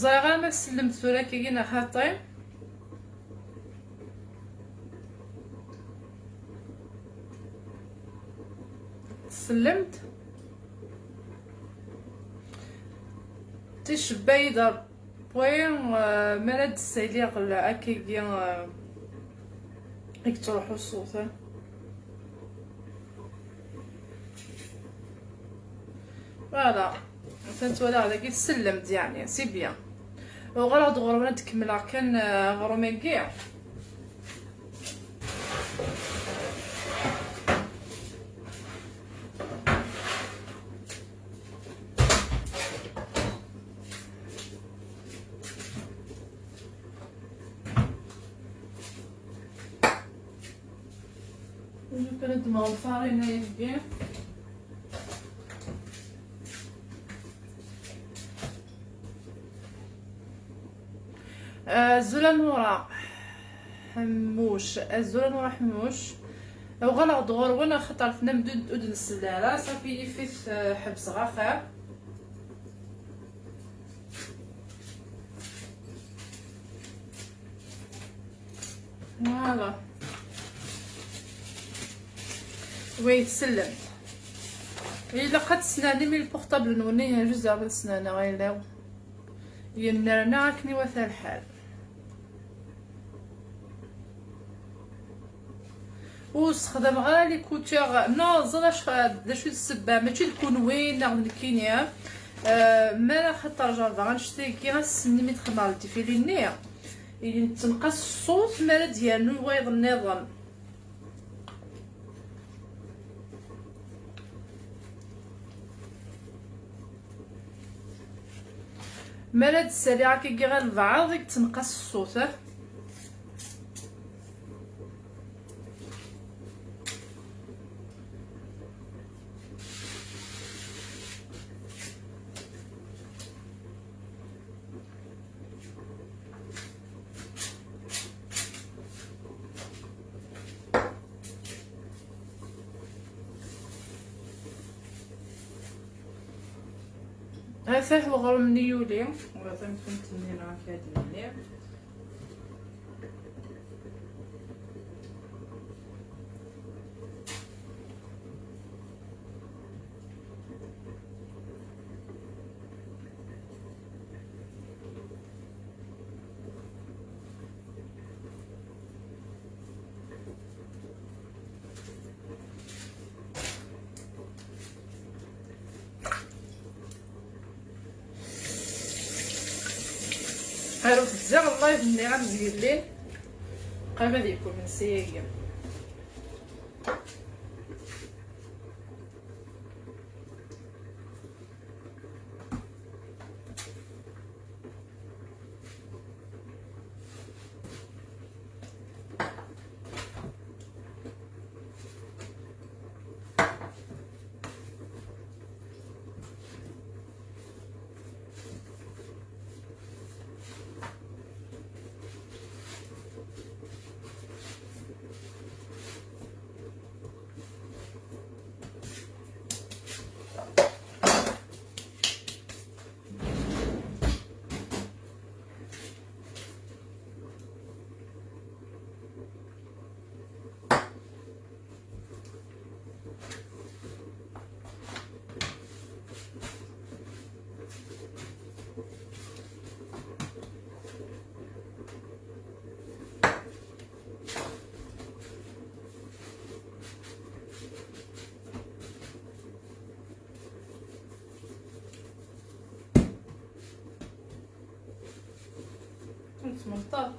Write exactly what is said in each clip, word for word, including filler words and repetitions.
Ẓriɣ ara ma tsellemt tura akkagi neɣ xaṭi. Tsellemt? Ticebba-yi-d Ṛebbi, euh, mi ara d-ssaliɣ l-, akkagi, euh, i yettruḥu ṣṣut, eh. Voilà. Atan twalaɣ dagi tsellemt, yeɛni, c'est bien. Uɣaleɣ-d ɣur-wen ad d-kemmleɣ kan, euh, aɣrum-agi. Ur kan ad d-mɣeɣ lfarina-agi. Azul a Nura Ḥemmuc, azul a Nura Ḥemmuc. Uɣaleɣ-d ɣur-wen axaṭer tennam-d ur d-nsell ara, ṣafi yif-it, eh, ḥebseɣ axir. Voilà. Oui, tsellemt. Ilaq ad tesnernim i lpuxtabl-nwen, ihi juste ad snerniɣ ayla-w. Yennerna akken iwata lḥal. Ur sexdameɣ ara les coutures. Non, ẓer acu, d acu i d ssebba, mačči d kunwi neɣ d nekkini. Euh, mi ara xaṭer jerbeɣ annect-agi, ass-nni mi d-xedmeɣ le défilé-nni, nettenqas ṣṣut mi ara d-yernu wayeḍ nniḍen. Mi ara d-ssaliɣ akkagi ɣer lbeɛḍ, i yettenqas ṣṣut, eh? Ata weɣrum-nni yuli, ula tamtunt-nni neɣ akad-nni. Arut ziɣ live-nni amezgellin. Qrib ad yekku imensi-agi. Nettmenṭar.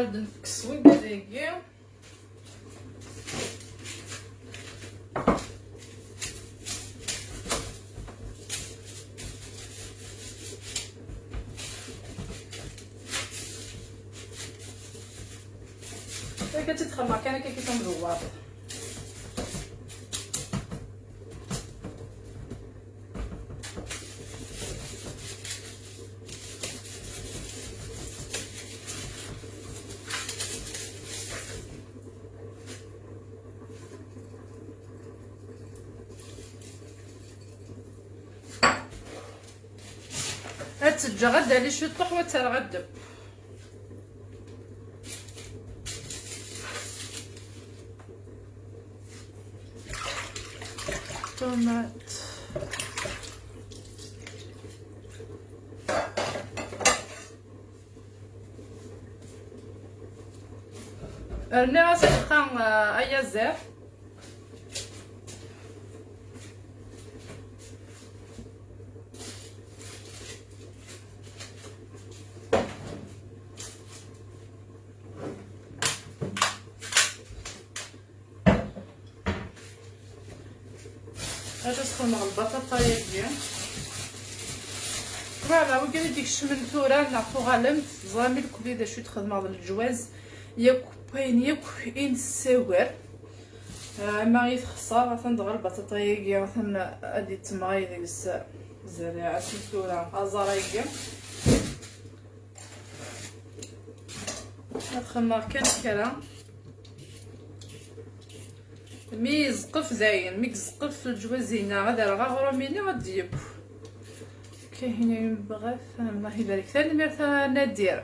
Ad nfek ṣṣwida dagi. Akka tt-id-xemmeɣ kan akka kif amdewwer. Ad tt-ǧǧeɣ ad d-tali ciṭuḥ, wa ad tt-rreɣ ad ddeb. Ṭumat. Rniɣ-as lqaɛ, ah, ayaziḍ. Ad as-xedmeɣ lbaṭaṭa-yagi. Voilà, wigad i d-ikecmen tura, neɣ tuɣalem teẓram irkelli d acu i d-xedmeɣ d leǧwaz, yakk wayen yakk i nessager. Ah, ama i texṣer, atan dɣa lbaṭaṭa-yagi, atan ad d-ittemɣay deg-s zzerriɛa si tura, aẓar-agi. Ad xedmeɣ kan kra. Mi yezqef dayen, mi yezqef leǧwaz-ina, ad rreɣ aɣrum-ini ad d-yeww. Kahina yembeɣ-, Allah ibarek. Tanemmirt a Nadir.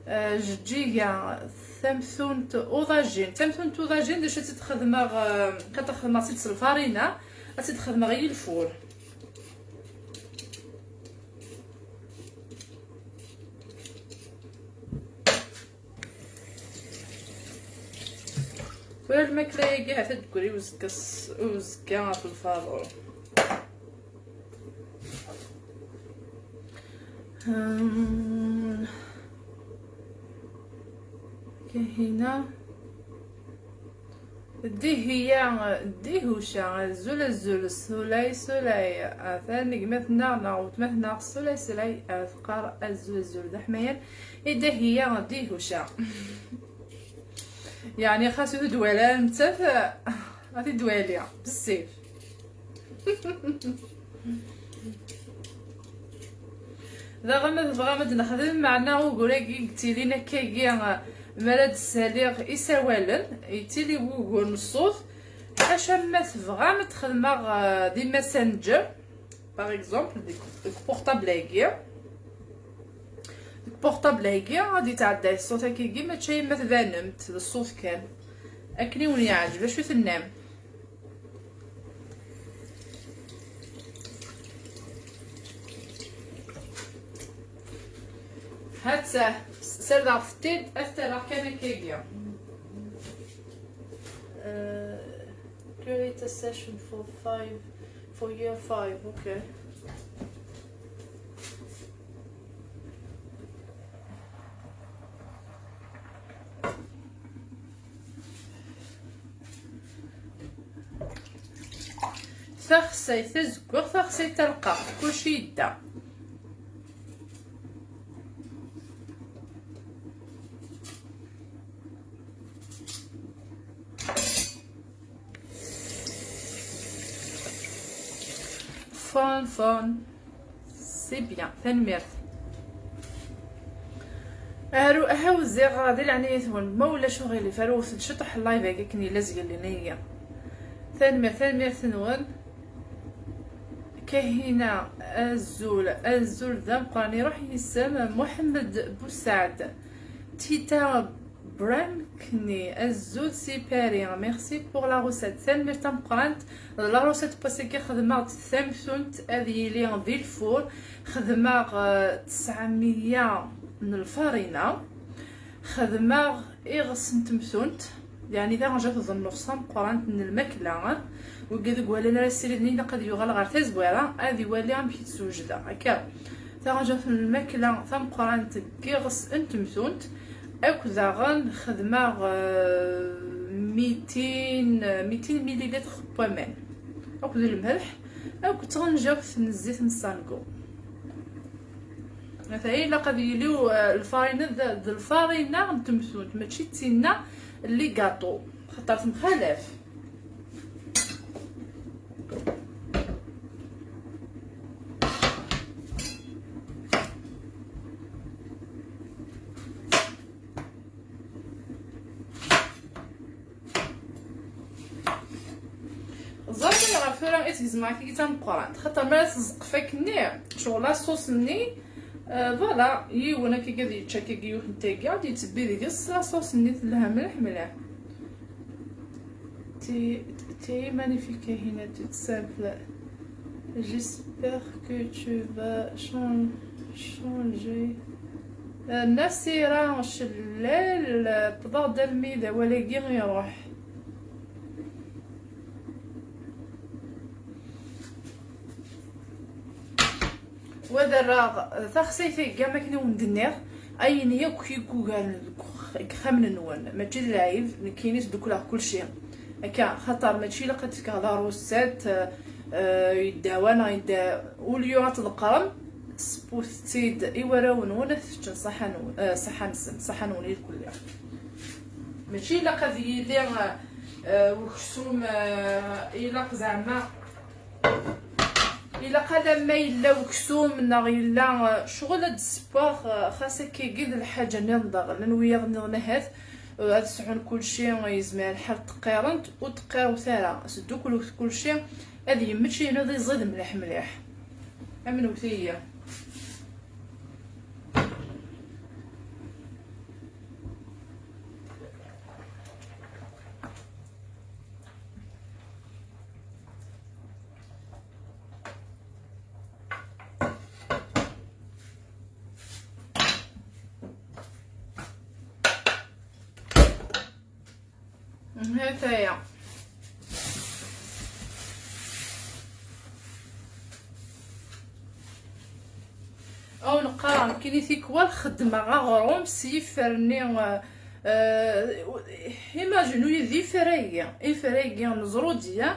Ah, jeǧǧiga, tamtunt uḍajin. Tamtunt uḍajin, d acu ad tt-id-xedmeɣ, ah, ad tt-xedmeɣ s lfarina, ad tt-id-xedmeɣ i lfur. Tura lmakla-agi ahat ad d-teggri uzekka s-, uzekka ɣef lfaḍur. Hmm. Kahina. Dihiya, Dihuca, azul, azul, Sulay, Sulay. Atan gma-tneɣ neɣ weltma-tneɣ, Sulay, Sulay, ah, teqqar azul, azul, d aḥmayan. I Dahiya, Dihuca. Yeɛni xas ur t-id-wala ara nettat, ad t-id-wali bessif. Daɣen ma tebɣam ad nexdem, meɛna ugur-agi i yettilin akkagi, mi ara d-ssaliɣ isawalen, yettili wugur n ṣṣut, ḥaca ma tebɣam ad t-xedmeɣ, eh, di Messenger, par exemple, deg, deg portable-agi. Deg portable-agi ad yetɛedday ṣṣut akkagi, mačči ayen ma tbanemt, d ṣṣut kan. Akken i wen-yeɛǧeb, acu tennam? Hatta, serdeɣ-t-id, ad t-rreɣ kan akkagi. Uh, create a session for five, for year five, okay. Taxsayt azeggaɣ, taxsayt talqaɣt, kulci yedda. Fun, fun. C'est bien, tanemmirt. Aru, aha wziɣ di leɛnaya-twen, ma ulac uɣilif, arut-d ciṭuḥ live-agi akken yella zgelli-nni. Tanemmirt, tanemmirt-nwen. Kahina, azul, azul d ameqqran, iruḥ yisem Muḥemmed Busaɛd. Tita Brankni, azul si Paris, merci pour la recette. Tanemmirt tameqqrant. La recette n wass-agi xedmeɣ-d tamtunt ad yili di lfur. Xedmeɣ, eh, tesɛemya n lfarina. Xedmeɣ iɣes n temtunt, yeɛni taɣenjayt d nnefṣ tameqqrant n lmakla. Wigi deg wallen ara ssiriden, ilaq ad yuɣal ɣer tazwara, ad iwali amek i tt-swejdeɣ. Akka, taɣenjayt n lmakla tameqqrant deg iɣes n temtunt. Akk daɣen xedmeɣ, euh, mitin, mitin millilitres n waman, akked lmelḥ, akked tɣenjawt n zzit n sangu. Ataya ilaq ad yili, euh, lfarina d, d lfarina n temtunt, mačči d tinna n les gâteaux, xaṭer temxalaf. Ẓriɣ ɣef tura i tgezmeɣ tigi d tameqqrant, xaṭer mi ara tezqef akkenni, ccɣel la sauce-nni, euh, voilà, yiwen akkagi ad yečč akkagi yiwet n tagi, ad yettebbi deg-s la sauce-nni, telha mliḥ mliḥ. T'es, t'es magnifique, Kahina, toute simple. J'espère que tu vas chan-, changer. Euh, Nasira Cellel, euh, wwḍeɣ-d almi d awal-agi iruḥ. Wa ad rreɣ taxsayt-agi, am akken i wen-d-nniɣ, ayen yakk i yugaren deg ux-, deg ixxamen-nwen, mačči d lɛib, nekkini sdukleɣ kulci. Akka, xaṭer mačči ilaq ad d-fkeɣ la recette, euh, yeddawa neɣ yedda, au lieu ad tḍeqqrem, sewwet-tt-id i warraw-nwen ad t-ččen ṣaḥa-nwen, euh, ṣaḥa-nsen, ṣaḥa-nwen irkelli. Mačči ilaq ad yili, euh, weksum, euh, ilaq zeɛma Ilaq alamma yella weksum neɣ yella, eh, ccɣel ad d-ssewweɣ, eh, xas akkagi d lḥaǧa nniḍen daɣen. Llan wiyaḍ nniḍen ahat, eh, ad sɛun kulci, eh, yezmer lḥal ṭṭeqqiren-t ur ṭṭeqqiret ara. Sduklet kulci ad yemmečč, yiniḍ iẓid mliḥ mliḥ. Amnewt-iyi. Hataya. Aw neqqar nekkini tikwal xeddmeɣ aɣrum s yifer-nni, eh, eh, imagine-iyi d ifer-agi, ifer-agi n ẓrudiya,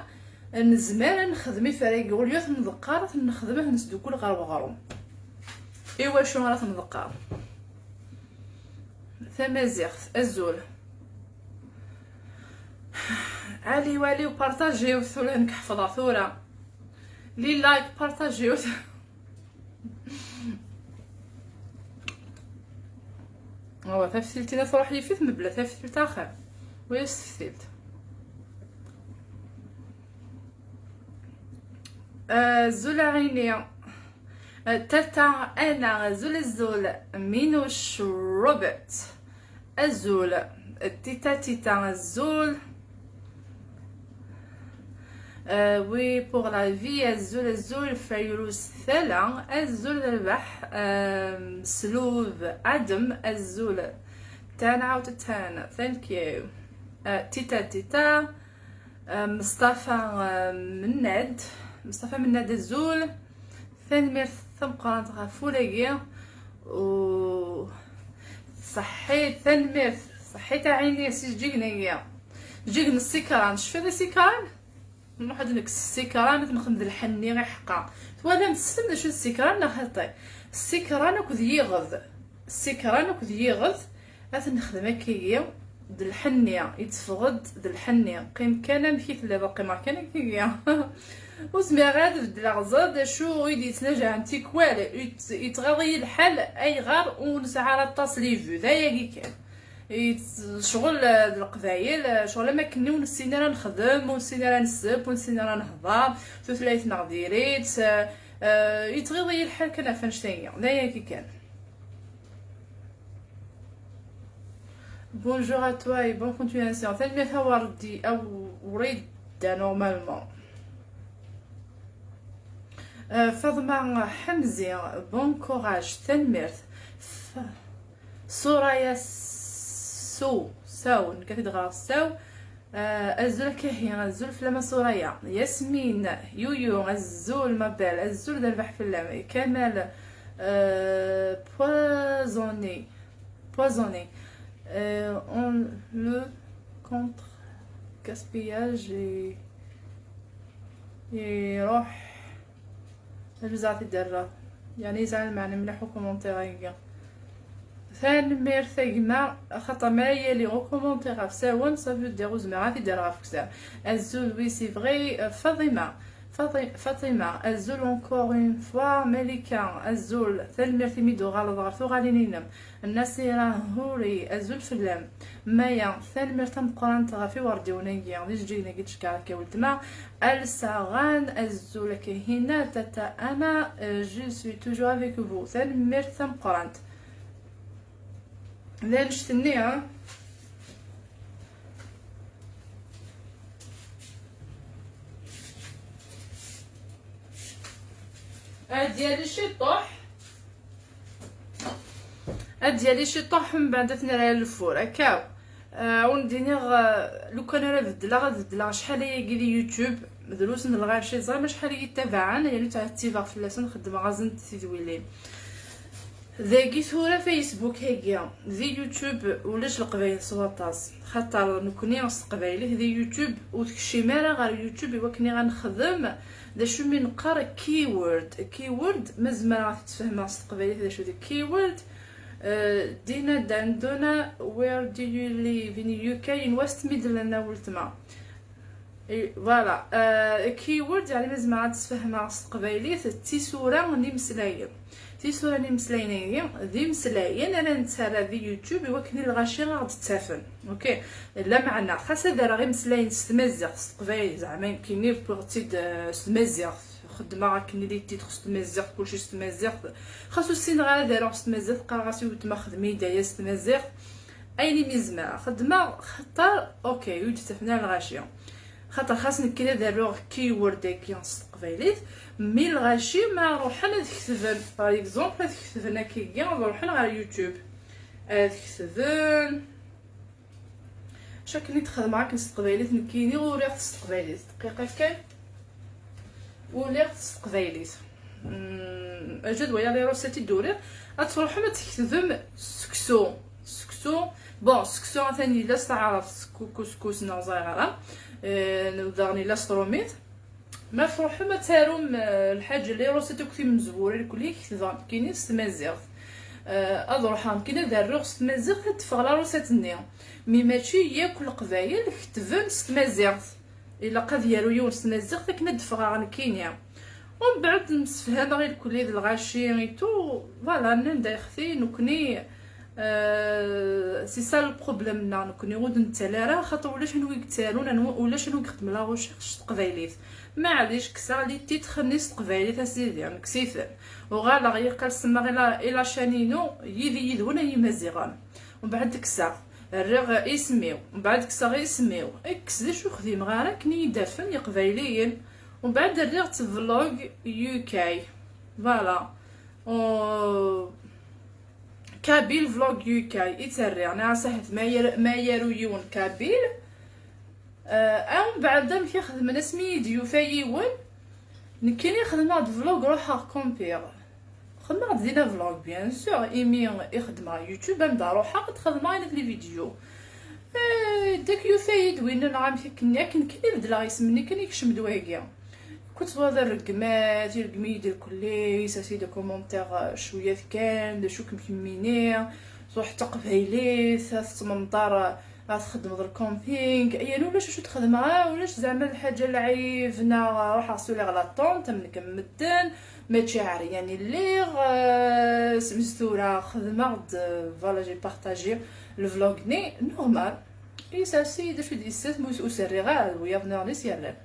nezmer ad nexdem ifer-agi, au lieu ad t-nḍeqqer, ad t-nexdem, ad t-nesdukkel ɣer weɣrum. Iwacu ara t-nḍeqqer? Tamaziɣt, azul. Ali wali u partajiwt, ula nekk ḥefḍeɣ tura. Li like, partajiwt. Awa, taftilt-ina truḥ yif-it, mebla taftilt axir. Waya s teftilt. Azul a Ɛini. Tata Anna, azul, azul. Minouche Robert, azul. Tita, Tita, azul. Euh, oui, pour la vie, azul, azul. Fayruz Tala, azul, Rabaḥ, euh, Slub Adam, azul. Ten out of ten, thank you. Euh, Tita, Tita. Ah, Mustafa, ah, Mennad. Mustafa Mennad, azul. Tanemmirt tameqqrant ɣef wul-agi. U ṣaḥḥit, tanemmirt. Ṣaḥḥit a Ɛini, si Jeǧǧig-nni. Jeǧǧig n ssikran. Tecfiḍ i ssikran? Nruḥ ad nekkes ssikran, ad t-nexdem d lḥenni iḥeqqa. Twalam, tessnem d acu d ssikran neɣ xaṭi? Ssikran akked yiɣed. Ssikran akked yiɣed. Ad t-nexdem akkagi, d lḥenni, yetteffeɣ-d d lḥenni. Qqim kan amek i telliḍ, qqimeɣ kan akkagi. Ur zmireɣ ara ad beddleɣ, ẓer d acu i d-yettnajaɛen tikwal, yett-, yettɣaḍ-iyi lḥal, ayɣer ur nesɛi ara aṭas les vues, d ayagi kan. Yett-, ccɣel, eh, d leqbayel, eh, ccɣel am akken ur nessin ara nexdem, ur nessin ara nesseww, ur nessin ara nehḍer, tutlayt-nneɣ diri-tt, eh, eh, yettɣiḍ-iyi lḥal kan ɣef annect-agi, d ayagi kan. Bonjour à toi et bonne continuation. Tanemmirt a Wardi, a Wrida, normalement. Euh, Faḍma Ḥemzi, bon courage. Tanemmirt. F-, Suraya Su, Saw, nekk ad t-id-ɣreɣ Saw. Euh, azul a Kahi, azul fell-am a Suraya. Yasmine, Yuyu, azul ma belle, azul d rrbeḥ fell-am. Kamal, euh, Poisonné. Poisonné. Euh, on le contre gaspillage et, et روح البزاعة تدرى. يعني يزعل معنى مليح وكومنتير هكا. Tanemmirt a gma, axaṭer ma yali ukumentiṛ ɣef sawen, ça veut dire ur zmireɣ ad t-id-rreɣ ɣef ksar. Azul, oui, c'est vrai, euh, Fatima. Fati-, Fatima, azul encore une fois, Malika, azul, tanemmirt imi d-tuɣaleḍ ɣer tuɣalin-inem. Nasira Huri, azul fell-am. Maya, tanemmirt tameqqrant ɣef iwerdiwen-agi, d ijeǧǧigen-agi d-tcekkreḍ akka weltma. Alsaɣan, azul akka Hina, tata Ana, euh, je suis toujours avec vous. Tanemmirt tameqqrant. D annect-nni, ha? Ad yali ciṭuḥ. Ad yali ciṭuḥ, mbeɛd ad t-nerr ar lfur, akka. Ah, ur d-iniɣ, ah, lukan ara beddleɣ, ad beddleɣ acḥal ayagi di YouTube, drus n lɣaci, ẓriɣ acḥal i yi-ttabaɛen, yernu ttɛettibeɣ fell-asen, xeddmeɣ-asen-d tidwilin. Dagi tura Facebook-agi, di YouTube ulac leqbayel s waṭas, xaṭer nekni s teqbaylit di YouTube ur tekcim ara ɣer YouTube i wakken i ɣa nexdem d acu mi neqqar keyword. Keyword, ma zemreɣ ad t-ttfehmeɣ s teqbaylit d acu d keyword. Eh, Dina Dandona, where do you live in U K? In West Midland, a weltma. I, voilà. Euh, keyword, yeɛni ma zemreɣ ad d-sfehmeɣ s teqbaylit, d tisura n imeslayen. Tisura n imeslayen-agi, d imeslayen ara nettarra di YouTube i wakken i lɣaci ad ɣ-d-ttafen. Ok? Lameɛna, xas ad rreɣ imeslayen s tmaziɣt, s teqbaylit, zeɛma nekkini wwiɣ-tt-id, euh, s tmaziɣt, xeddmeɣ akken i d titres s tmaziɣt, kulci s tmaziɣt. Xas ur ssineɣ ara ad aruɣ s tmaziɣt, qqareɣ-as i weltma xdem-iyi-d aya s tmaziɣt. Ayen imi zemreɣ xeddmeɣ, xaṭer, ok, ur d-ttafen ara lɣaci. Xaṭer xas nekk ad aruɣ keyword-agi s teqbaylit, mi lɣaci ma ruḥen ad ketben, par exemple, ad ketben akkagi, ad ruḥen ɣer YouTube, ad ketben. Acu akken i d-xedmeɣ akken s teqbaylit, nekkini uriɣ-t s teqbaylit. Dqiqa kan. Uliɣ s teqbaylit. Hmm, aǧu d waya les recettes i d-uriɣ. Ad truḥem ad tketbem seksu. Seksu. Bon, seksu atan yella s taɛrabt, sekku, kuskus, neɣ ẓriɣ ara. Eh, daɣen yella s trumit. Ma truḥem ad tarum, eh, lḥaǧa, les recettes akk timezwura, nekkini ketbeɣ nekkini s tmaziɣt. Eh, ad ruḥeɣ nekkini ad aruɣ s tmaziɣt, ad d-teffeɣ la recette-nni. Mi mačči yakk leqbayel ketben s tmaziɣt. Ilaq ad yaru yiwen s tmaziɣt akken ad d-ffɣeɣ nekkini. Umbeɛd msefhameɣ irkelli d lɣaci et tout, voilà, nnan-d a yexti, nekkni, euh, c'est ça le problème-nneɣ, nekkni ur d-nettal ara, xaṭer ulac anwa i yettarun, anwa, ulac anwa i ixeddmen la recherche s teqbaylit. Maɛlic, kkseɣ les titres-nni s teqbaylit a sidi, nekkes-iten. Uɣaleɣ yiqal semmaɣ i la, i la chaîne-inu, yid-i yid-wen ay Imaziɣen. Umbeɛd kkseɣ. Rriɣ isem-iw, mbeɛd kkseɣ isem-iw. Kkes d acu xdimeɣ ara akken i yi-d-afen Iqbayliyen. Umbeɛd rriɣ-tt vlog U K. Voilà. Oh, Kabyle vlog U K i tt-rriɣ. Neɣ asahet ma yar-, ma yaru yiwen Kabyle. Eh, umbeɛd amek i xedmen asmi i d-yufa yiwen? Nekkini xedmeɣ-d vlog ruḥeɣ kampiɣ. Xedmeɣ-d dinna vlog, bien sûr, imi i xedmeɣ YouTube, anda ruḥeɣ ad xedmeɣ ayen akk les vidéos. Eh, dak yufa-yi-d winna neɣ amek akken, akken kan i beddleɣ isem-nni kan i yekcem-d wagi. Kut wa d rregmat, ireggem-iyi-d lkulli, yessers-iyi-d commentaire, eh, cwiya kan, d acu kem-kemmini, truḥ d taqbaylit, ad tettmenṭar, ad txeddmeḍ le camping, yani ulac acu txedmeɣ, ah, ulac zeɛma lḥaǧa lɛib, neɣ ruḥeɣ suliɣ la tente, am nekk am medden, mačči ɛeryan i lliɣ, eh, s-, s tura xedmeɣ-d, eh, voilà, j'ai partagé le vlog-nni, normal. Yessers-iyi-d acu d-yessers, mus-, ur s-rriɣ ara, d wiyaḍ nniḍen i s-yerran.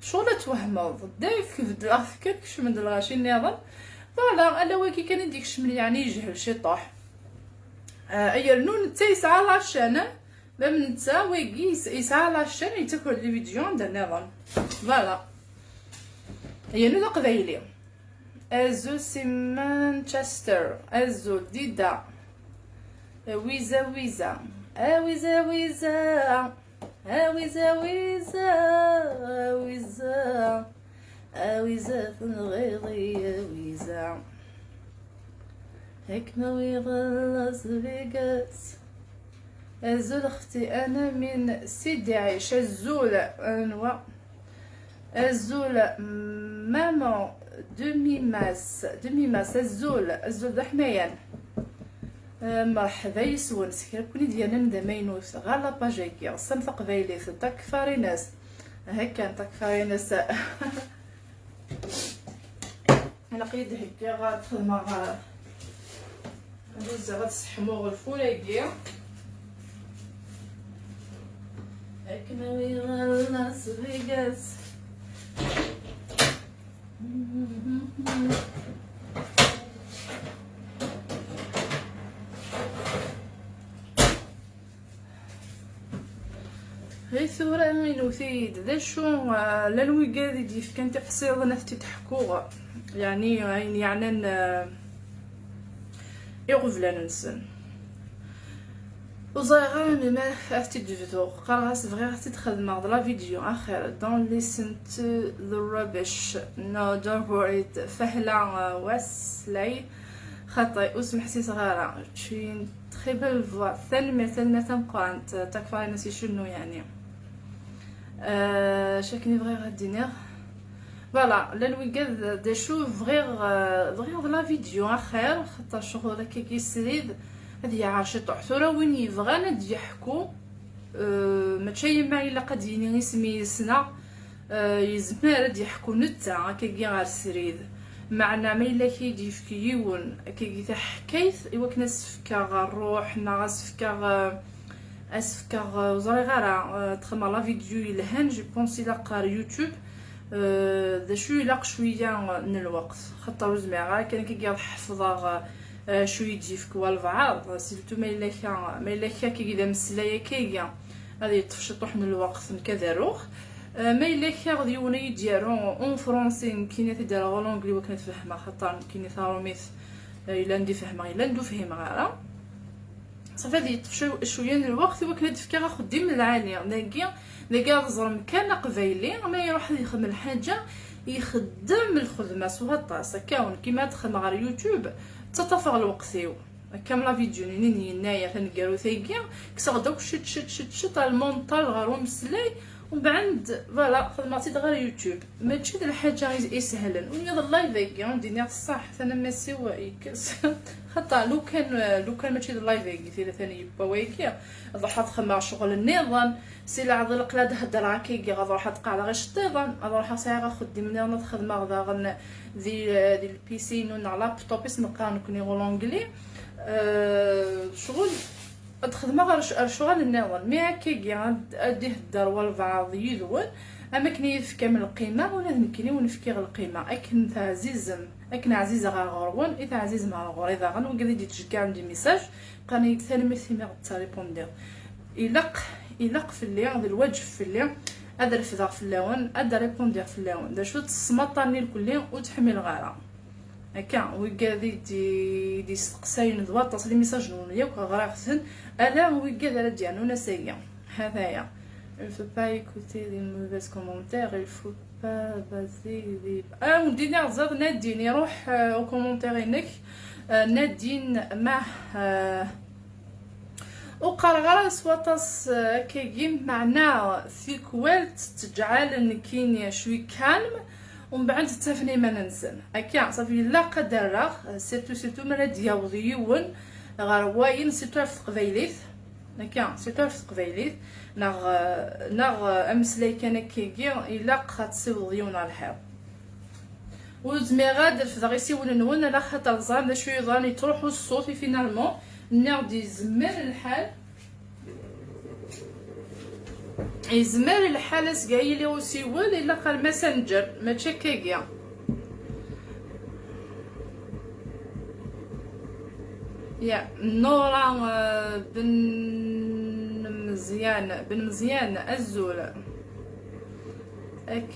Ccɣel ad twehmeḍ, dayk beddleɣ-t kan, kecmen-d lɣaci nniḍen. Voilà, ala wagi kan i d-ikecmen, yeɛni yejhel ciṭuḥ. Ah, yernu netta yesɛa la chaîne, même netta wagi yes-, yesɛa la chaîne, yettaker-d les vidéos anda nniḍen. Voilà. Yernu d aqbayli. Azul si Manchester. Azul Dida. Wiza wiza. A wiza wiza. A wiza wiza. A wiza. A wiza tenɣiḍ-iyi a wiza. Ad kem-awiɣ ɣer Las Vegas. Azul xti, ana min Sidi Ɛic. Azul, anwa? Azul, maman, demi-mas, demi-mas, azul, azul d aḥmayan. Eh, merḥba yes-wen, s kra kun i d-yernan d amaynut ɣer la page-agi, Sam Taqbaylit, Takfarinas. Aha kan, Takfarinas. Ilaq-iyi ad d-heggiɣ, ad xedmeɣ, ad uzzeɣ, ad sseḥmuɣ lfur-agi. Akken awiɣ ɣer Las Vegas. Hey, tura inewt-iyi-d d acu, ah, llan wigad i d-yefkan tiqsiḍin ad t-id-ḥkuɣ, yeɛni ayen yeɛnan, ah, iɣeblan-nsen. Ur ẓriɣ ara melmi ad t-id-bduɣ. Qqareɣ-as bɣiɣ ad t-id-xedmeɣ d la vidéo axir. Don't listen to the rubbish. No, don't worry. Fehla, uh, Wesley. Xaṭi, ur smeḥsiseɣ ara. Tu as une très belle voix. Tanemmirt, tanemmirt tameqqrant. Takfarinas icennu, yeɛni. Euh, acu akken i bɣiɣ ad d-iniɣ. Voilà, llan wigad d acu bɣiɣ, euh, bɣiɣ d la vidéo axir, xaṭer ccɣel akkagi srid ad yeɛɛer ciṭuḥ. Tura win yebɣan ad d-yeḥku, euh, mačči yemma ilaq ad d-yini isem-is neɣ, euh, yezmer ad d-yeḥku netta akkagi ɣer srid. Meɛna ma yella kra i d-yefk yiwen akkagi taḥkayt i wakken ad s-fkeɣ ṛṛuḥ neɣ ad s-fkeɣ, euh, Ad s-fkeɣ, euh, ur ẓriɣ ara, euh, ad xedmeɣ la vidéo yelhan, je pense ilaq ɣer YouTube, euh, d acu ilaq cwiya, euh, n lweqt, xaṭer ur zmireɣ ara kan akka ad ḥefḍeɣ, euh, acu i d-yefk walbeɛḍ, surtout ma yella ka, ma yella ka akkagi d ameslay akkagi, ad yeṭṭef ciṭuḥ n lweqt nekk ad aruɣ. Euh, ma yella ka d yiwen i yi-d-yaru en français, nekkini ad t-id-aruɣ en anglais wakken ad t-fehmeɣ, xaṭer nekkini tarumit, euh, yella anda i fehmeɣ, yella anda ur fhimeɣ ara. Ṣafi ad yeṭṭef cwi-, cwiya n lweqt i wakken ad d-fkeɣ axeddim n lɛali. Dagi, dagi ad ẓrem kan aqbayli, ma iruḥ ad yexdem lḥaǧa, ixeddem lxedma s waṭas. Akka, nekki ma ad xedmeɣ ɣer YouTube, ttaṭṭafeɣ lweqt-iw. Akka am la vidéo-nni n yennayer taneggarut-agi, kkseɣ-d akk ciṭ, ciṭ, ciṭ, ciṭ, ar lmenṭal ɣer umeslay, umbeɛd, voilà, xedmeɣ-tt-id ɣer YouTube. Mačči d lḥaǧa is-, isehlen. Win d live-agi, ad d-iniɣ ṣṣeḥ, tanamma-s-iw yekkes. Xaṭer lukan, lukan mačči d live-agi, tira tani yewwa wayagi, ad ruḥeɣ ad xedmeɣ ccɣel nniḍen, si leɛḍil aql-i ad heddreɣ akkagi, ad ruḥeɣ ad qeɛdeɣ iceṭṭiḍen, ad ruḥeɣ sɛiɣ axeddim nniḍen ad xedmeɣ daɣen di, di lpisi-inu neɣ laptop, is neqqar nekni en anglais. Euh, ccɣel ad xedmeɣ ar, ar ccɣel nniḍen, mi akkagi ad, ad d-ihedder walbeɛḍ yid-wen, am akken i yi-tefkam lqima, ula d nekkini wen-fkiɣ lqima, akken teɛzizem, akken ɛzizeɣ ar ɣur-wen, i teɛzizem ar ɣur-i daɣen, wigad i d-yettceggɛen di message, qqaren-iyi-d tanemmirt imi ɣ-d-taripundiḍ. Ilaq, ilaq fell-i, d lwaǧeb fell-i, ad refdeɣ fell-awen, ad d-ripundiɣ fell-awen. D acu, ttesmaṭ-nni lkulli ur tt-ḥmileɣ ara. Akka, wigad i d-, i d-yesteqsayen d waṭas, les messages-nwen yakk ɣriɣ-ten, ala wigad ara d-yernun ass-agi. Hataya. Il faut pas écouter les mauvais commentaires, il faut pas baser les, ah, wen-d-iniɣ ẓid Nadine, iruḥ, euh, au commentaire-inek, euh, Nadine, mah, euh, Ur qqareɣ ara s waṭas, eh, akkagi, meɛna tikwal tettǧal nekkini cwi calme, umbeɛd ttafen iman-nsen. Akka, ṣafi ilaq ad d-rreɣ, eh, surtout, surtout mi ara d-yaweḍ yiwen ɣer wayen, surtout ɣef teqbaylit. Akka, surtout ɣef teqbaylit, neɣ, eh, neɣ, eh, ameslay kan akkagi, ilaq ad tessiwḍeḍ yiwen ɣer lḥiḍ. Ur zmireɣ ad refdeɣ isiwlen-nwen, ala xaṭer ẓran d acu yeḍran, yettruḥu ṣṣut, i finalement nniɣ-d yezmer lḥal, yezmer lḥal asga yili usiwel, ilaq ar Messenger, mačči akkagi. Ya, Nora, euh, Ben Meẓyan, Ben Meẓyan, azul. Ak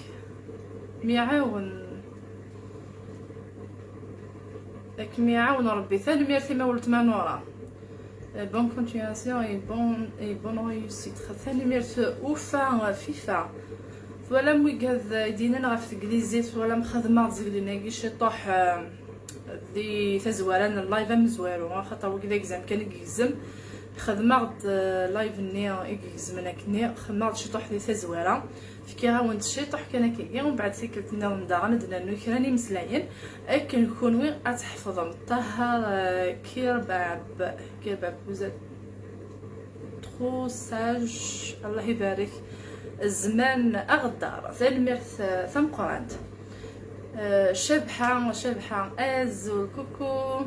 miɛawen. Ak miɛawen Rebbi. Tanemmirt i ma weltma Nora. Euh, bonne continuation et bon, et bonne réussite. Tanemmirt ufa, fifa. Twalam wigad i d-yennan ɣef teglizit, twalam xedmeɣ-d zeglen-agi ciṭuḥ, euh, di tazwara n live amezwaru, axaṭer wigi d agzam kan i yegzem. Xedmeɣ-d, eh, live-nni i igezmen akkenni, xedmeɣ-d ciṭuḥ di tazwara, fkiɣ-awen-d ciṭuḥ kan akkagi, umbeɛd tikkelt nniḍen daɣen ad d-nernu kra n imeslayen akken kunwi ad tḥefḍem. Ṭaher, eh, Kirbab, Kirbab, vous êtes trop sage, Allah ibarek, zzman aɣeddar, tanemmirt, eh, tameqqrant. Eh, Cabḥa, Cabḥa, azul, coucou.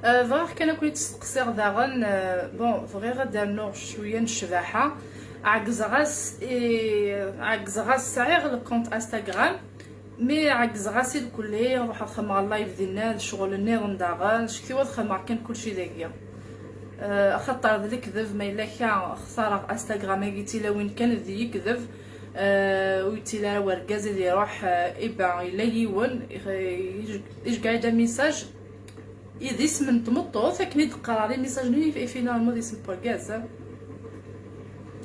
Eh, bɣiɣ kan ad ken-id-steqsiɣ daɣen, eh, bon, bɣiɣ ad d-rnuɣ cwiya n ccbaḥa. Ɛeggzeɣ-as i, ɛeggzeɣ-as, sɛiɣ lkunt Instagram, mi ɛeggzeɣ-as i lkulli, ruḥeɣ xedmeɣ live dinna, d ccɣel nniḍen daɣen, cektiwa ad xedmeɣ kan kulci dagi. Eh, axaṭer d lekdeb, ma yella ka xtareɣ Instagram-agi d tilawin kan d yekdeb, eh, ur yettili ara wergaz ad iruḥ, eh, iba yella yiwen, ij-, ijeggeɛ-d amisaj, i d isem n tmeṭṭut, akken i d-qqareɣ les messages-nni, i finalement d isem n wergaz, eh.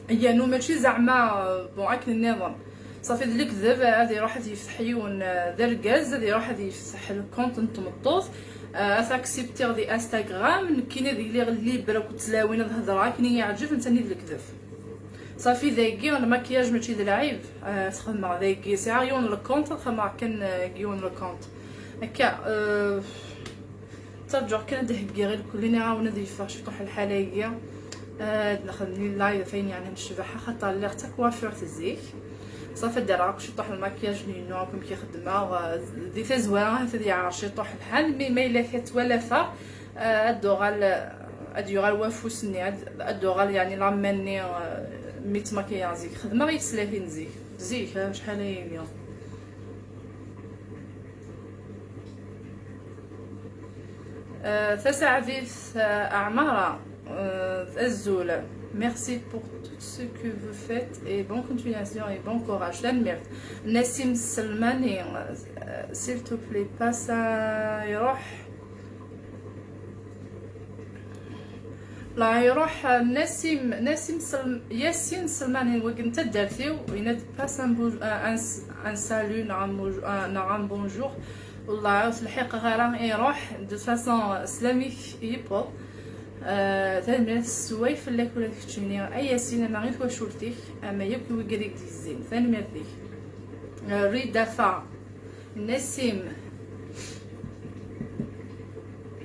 Yanu mačči zeɛma, eh, bon, akken nniḍen. Ṣafi d lekdeb, ad iruḥ ad yefteḥ yiwen, eh, d argaz, ad iruḥ ad yefteḥ lkunt n tmeṭṭut, eh, ad t-aksiptiɣ di Instagram, nekkini ad iliɣ libre akked tlawin ad hedreɣ akken i yi-yeɛǧeb, netta-nni d lekdeb. Ṣafi dagi, lmakiyaj mačči d lɛib, eh, ad t-xedmeɣ dagi. Sɛiɣ yiwen lkunt, ad xedmeɣ kan, eh, deg yiwen lkunt. Akka, eh, Ttarǧuɣ kan ad d-heggiɣ i lkulli, nniɣ-awen ad yeffeɣ ciṭuḥ lḥal-agi. Ad nexdem live ɣef wayen yeɛnan ccbaḥa, axaṭer lliɣ d takwafurt zik. Ṣafi ad d-rreɣ akk ciṭuḥ lmakiyaj-nni-inu, akk amek i xeddmeɣ. Di tazwara ahat ad yeɛreq ciṭuḥ lḥal, mi ma yella ka ttwalateɣ, ad d-uɣal, ad d-yuɣal wafus-nni, ad, ad d-uɣal, yeɛni, lama-nni, mi ttmakiyaɣ zik. Xedmeɣ yis tlatin zik. Zik, acḥal ayagi. Euh, Tasaɛdit, euh, Ɛmara, euh, Azul. Merci pour tout ce que vous faites et bonne continuation et bon courage. Tanemmirt. Nassim Selmani, euh, s'il te plaît, passe à Iroh. La Iroh, Nassim, Nassim Sel-, Yassine Selmani, wagi n taddart-iw, yenna-d passe un bou-, un, un, un salut, neɣ un bou-, un, neɣ un bonjour. Wallah, ur t-lḥiqeɣ ara, iruḥ. De toute façon, sslam-ik yewweḍ. Euh, tanemmirt s way fell-ak ula d keččini, a Yasin, ama i twacult-ik, ama yakk i wigad i k-d-yezzin. Tanemmirt-ik. Euh, Ridafa, Nassim.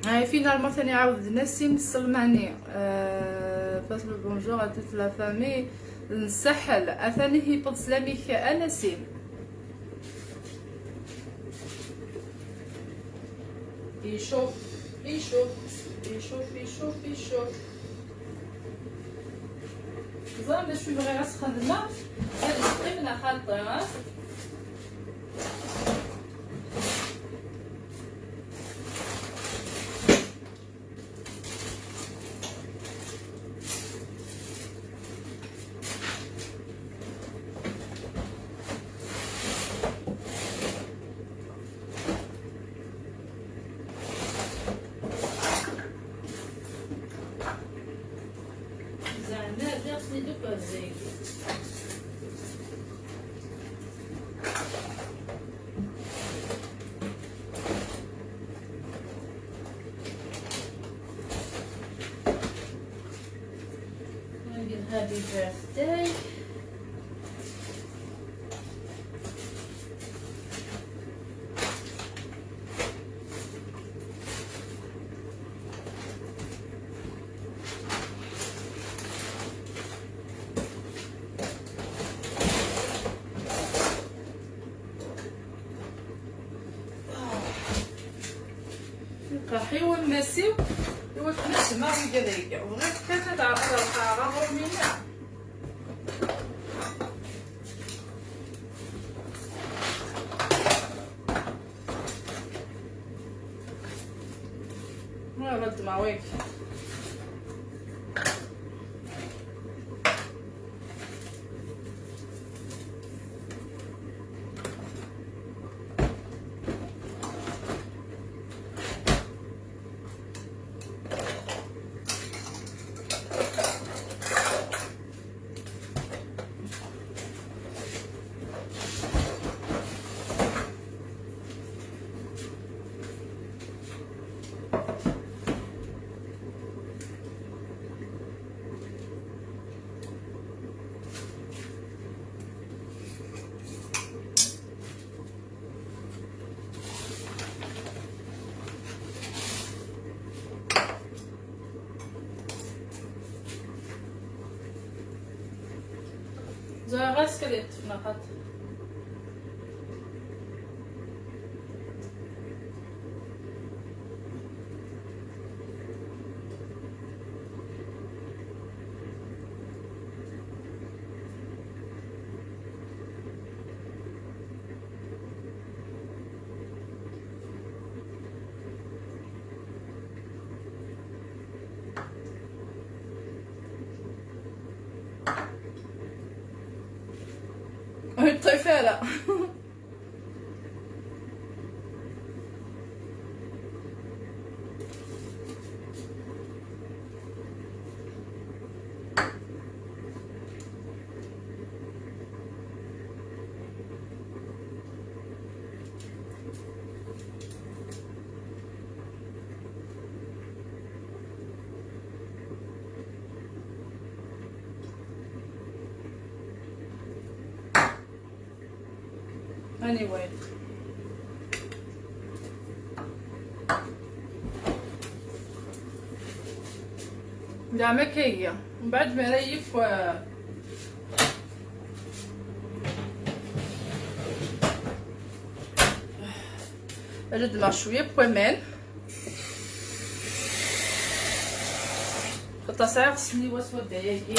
Ay, finalement, tani iɛawed-d Nassim Selmani. Euh, passe le bonjour à toute la famille. Nsaḥel. Atan ihi yewweḍ sslam-ik, a Nassim. Icuf, icuf, icuf, icuf, icuf. Teẓram d acu i bɣiɣ ad s-xedmeɣ? Ad yeqqim neɣ xaṭi, ha? Zeɛma rriɣ-ten-id akk ɣer dagi. Happy birthday. Nqerḥ i wammas-iw, i wakken ad ddmeɣ wigad-agi. Bɣiɣ kan ad ɛerḍeɣ aɣrum-ina. Ad ddmeɣ wagi. Ẓriɣ ɣas kan yeṭṭef neɣ xaṭi. Ur yeṭṭif ara. Anyway. Zeɛma akka iga. Mbeɛd mi ara yif, eh, ad d-mleɣ cwiya n waman. Xaṭer sɛiɣ ssniwa s wadda-agi.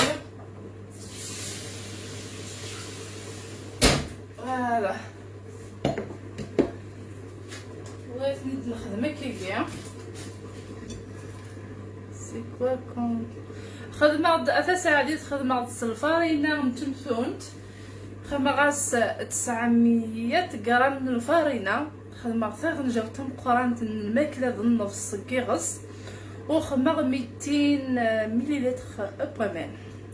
Voilà. Ur ten-id-nexdem akkagi. C'est quoi qu'on... Xedmeɣ-d, a tasaɛdit, xedmeɣ-d s lfarina n temtunt. Xedmeɣ-as tesɛemya gram n lfarina. Xedmeɣ taɣenjawt tameqqrant n lmakla d nnefs n yiɣes. U xedmeɣ mitin mililitr n waman.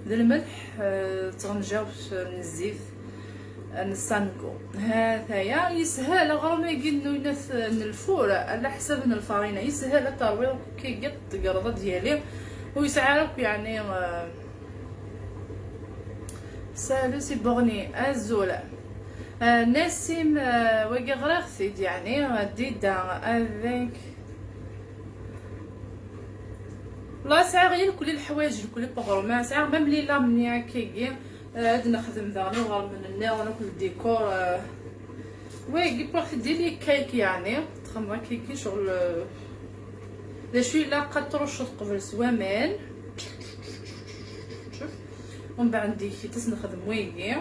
D lmelḥ, eh, d tɣenjawt n zzit. Nsangu. Ha-t-aya, yeshel aɣrum-agi n uyennat n lfur, ala ḥsab n lfarina, yeshel ad terwiḍ kiki tegreḍ ad yali, ur yesɛi ara akk, yeɛni, eh, salut si Borni, azul. Eh, Nassim, eh, wagi ɣriɣ-t-id, yeɛni, eh, Dida, avec, la sɛiɣ yirkelli leḥwayeǧ, lkulli n uɣrum, sɛiɣ même les lames-nni akkagi. Eh, ad nexdem daɣen iɣermen nniḍen akked le décor, eh, wagi wwiɣ-t-id i les cakes, yeɛni txedmeḍ akkagi ccɣel, eh, d acu ilaq ad trucceḍ qbel s waman. Umbeɛd deg-k ad s-nexdem wigi.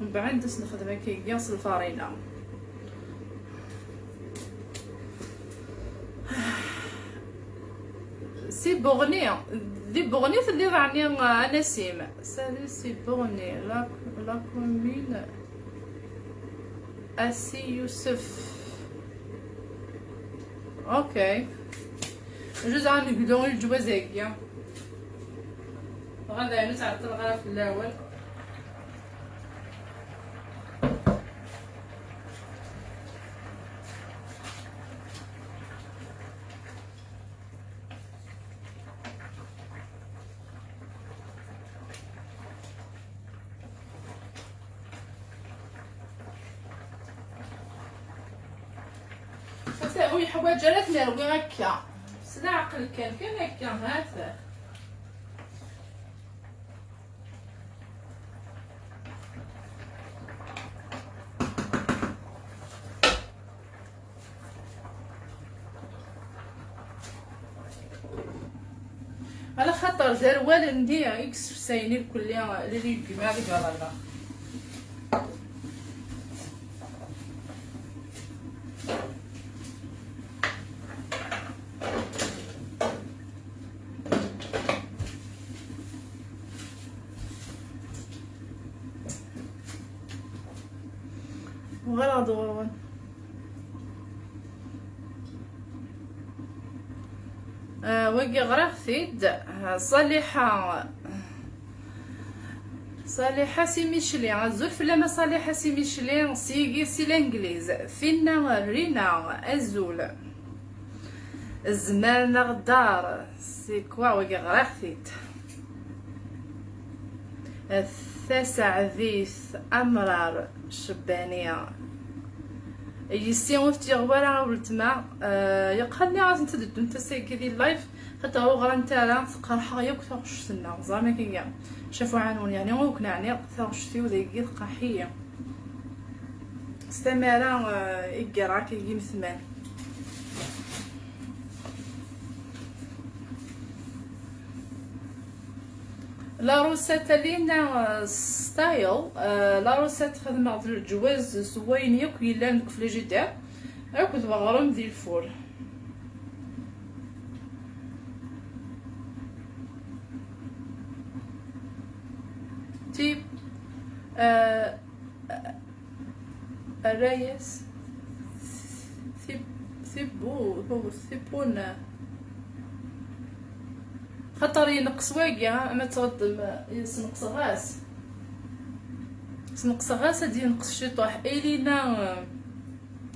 Umbeɛd ad s-nexdem akkagi s lfarina. Si Buɣni, di Buɣni telliḍ ɛni a Nasim? Salut si Buɣni, la, la commune. Asi Yusef. Ok. Juz ɛan glu i leǧwaz-agi. Dɣa dayen ur ttɛeṭṭileɣ ara fell-awen. Ur yeḥwaǧ ara ad t-nerwi akka. S leɛqel kan, kan akka, ha-t. Ala xaṭer d arwal-nni i yessefsayen irkelli les légumes deg uɣerda. Uɣaleɣ-d ɣur-wen. Ah, wagi ɣriɣ-t-id. Ah, Ṣaliḥa. Ṣaliḥa Si Micli. Azul fell-am a Ṣaliḥa Si Micli. Sigi si Langliz. Tinna Rina. Azul. Zman aɣdar, c'est quoi wagi? Ɣriɣ-t-id. Tasaɛdit Amrar Cebbani. Yessi ur t-yeɣwi ara i weltma. Eh, yeqqar nniɣ-asent ad ddunt ass-agi di live, xaṭer ur ɣrant ara, teqreḥ-aɣ yakk taɣect-nneɣ. Ẓram akka, cafu ɛanun, yeɛni ur ken-ɛniɣ, taɣect-iw dagi teqreḥ-iyi. S tamara, eh, i yerra akka yimesman. La recette Lina, euh, style, euh, la recette xedmeɣ d leǧwaz s wayen yakk yellan deg frigidaire akked weɣrum di lfur. Tip, euh, Rraya-s tib-, tibbu-, tibbun. Xaṭer yenqes wagi, ama tɣeddem, sneqseɣ-as. Sneqseɣ-as ad yenqes ciṭuḥ. Elina,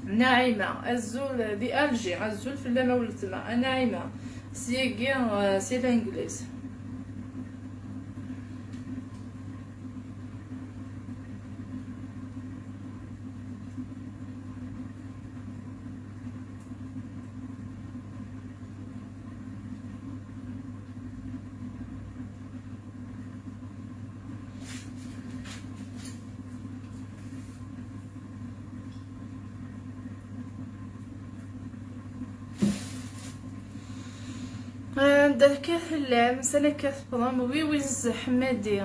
Naɛima, azul di Alger, azul fell-am a weltma, a Naɛima. Syagi, si Langliz. Anda akka tellam? Sani akka teffɣem? Wiwiz Ḥmadi.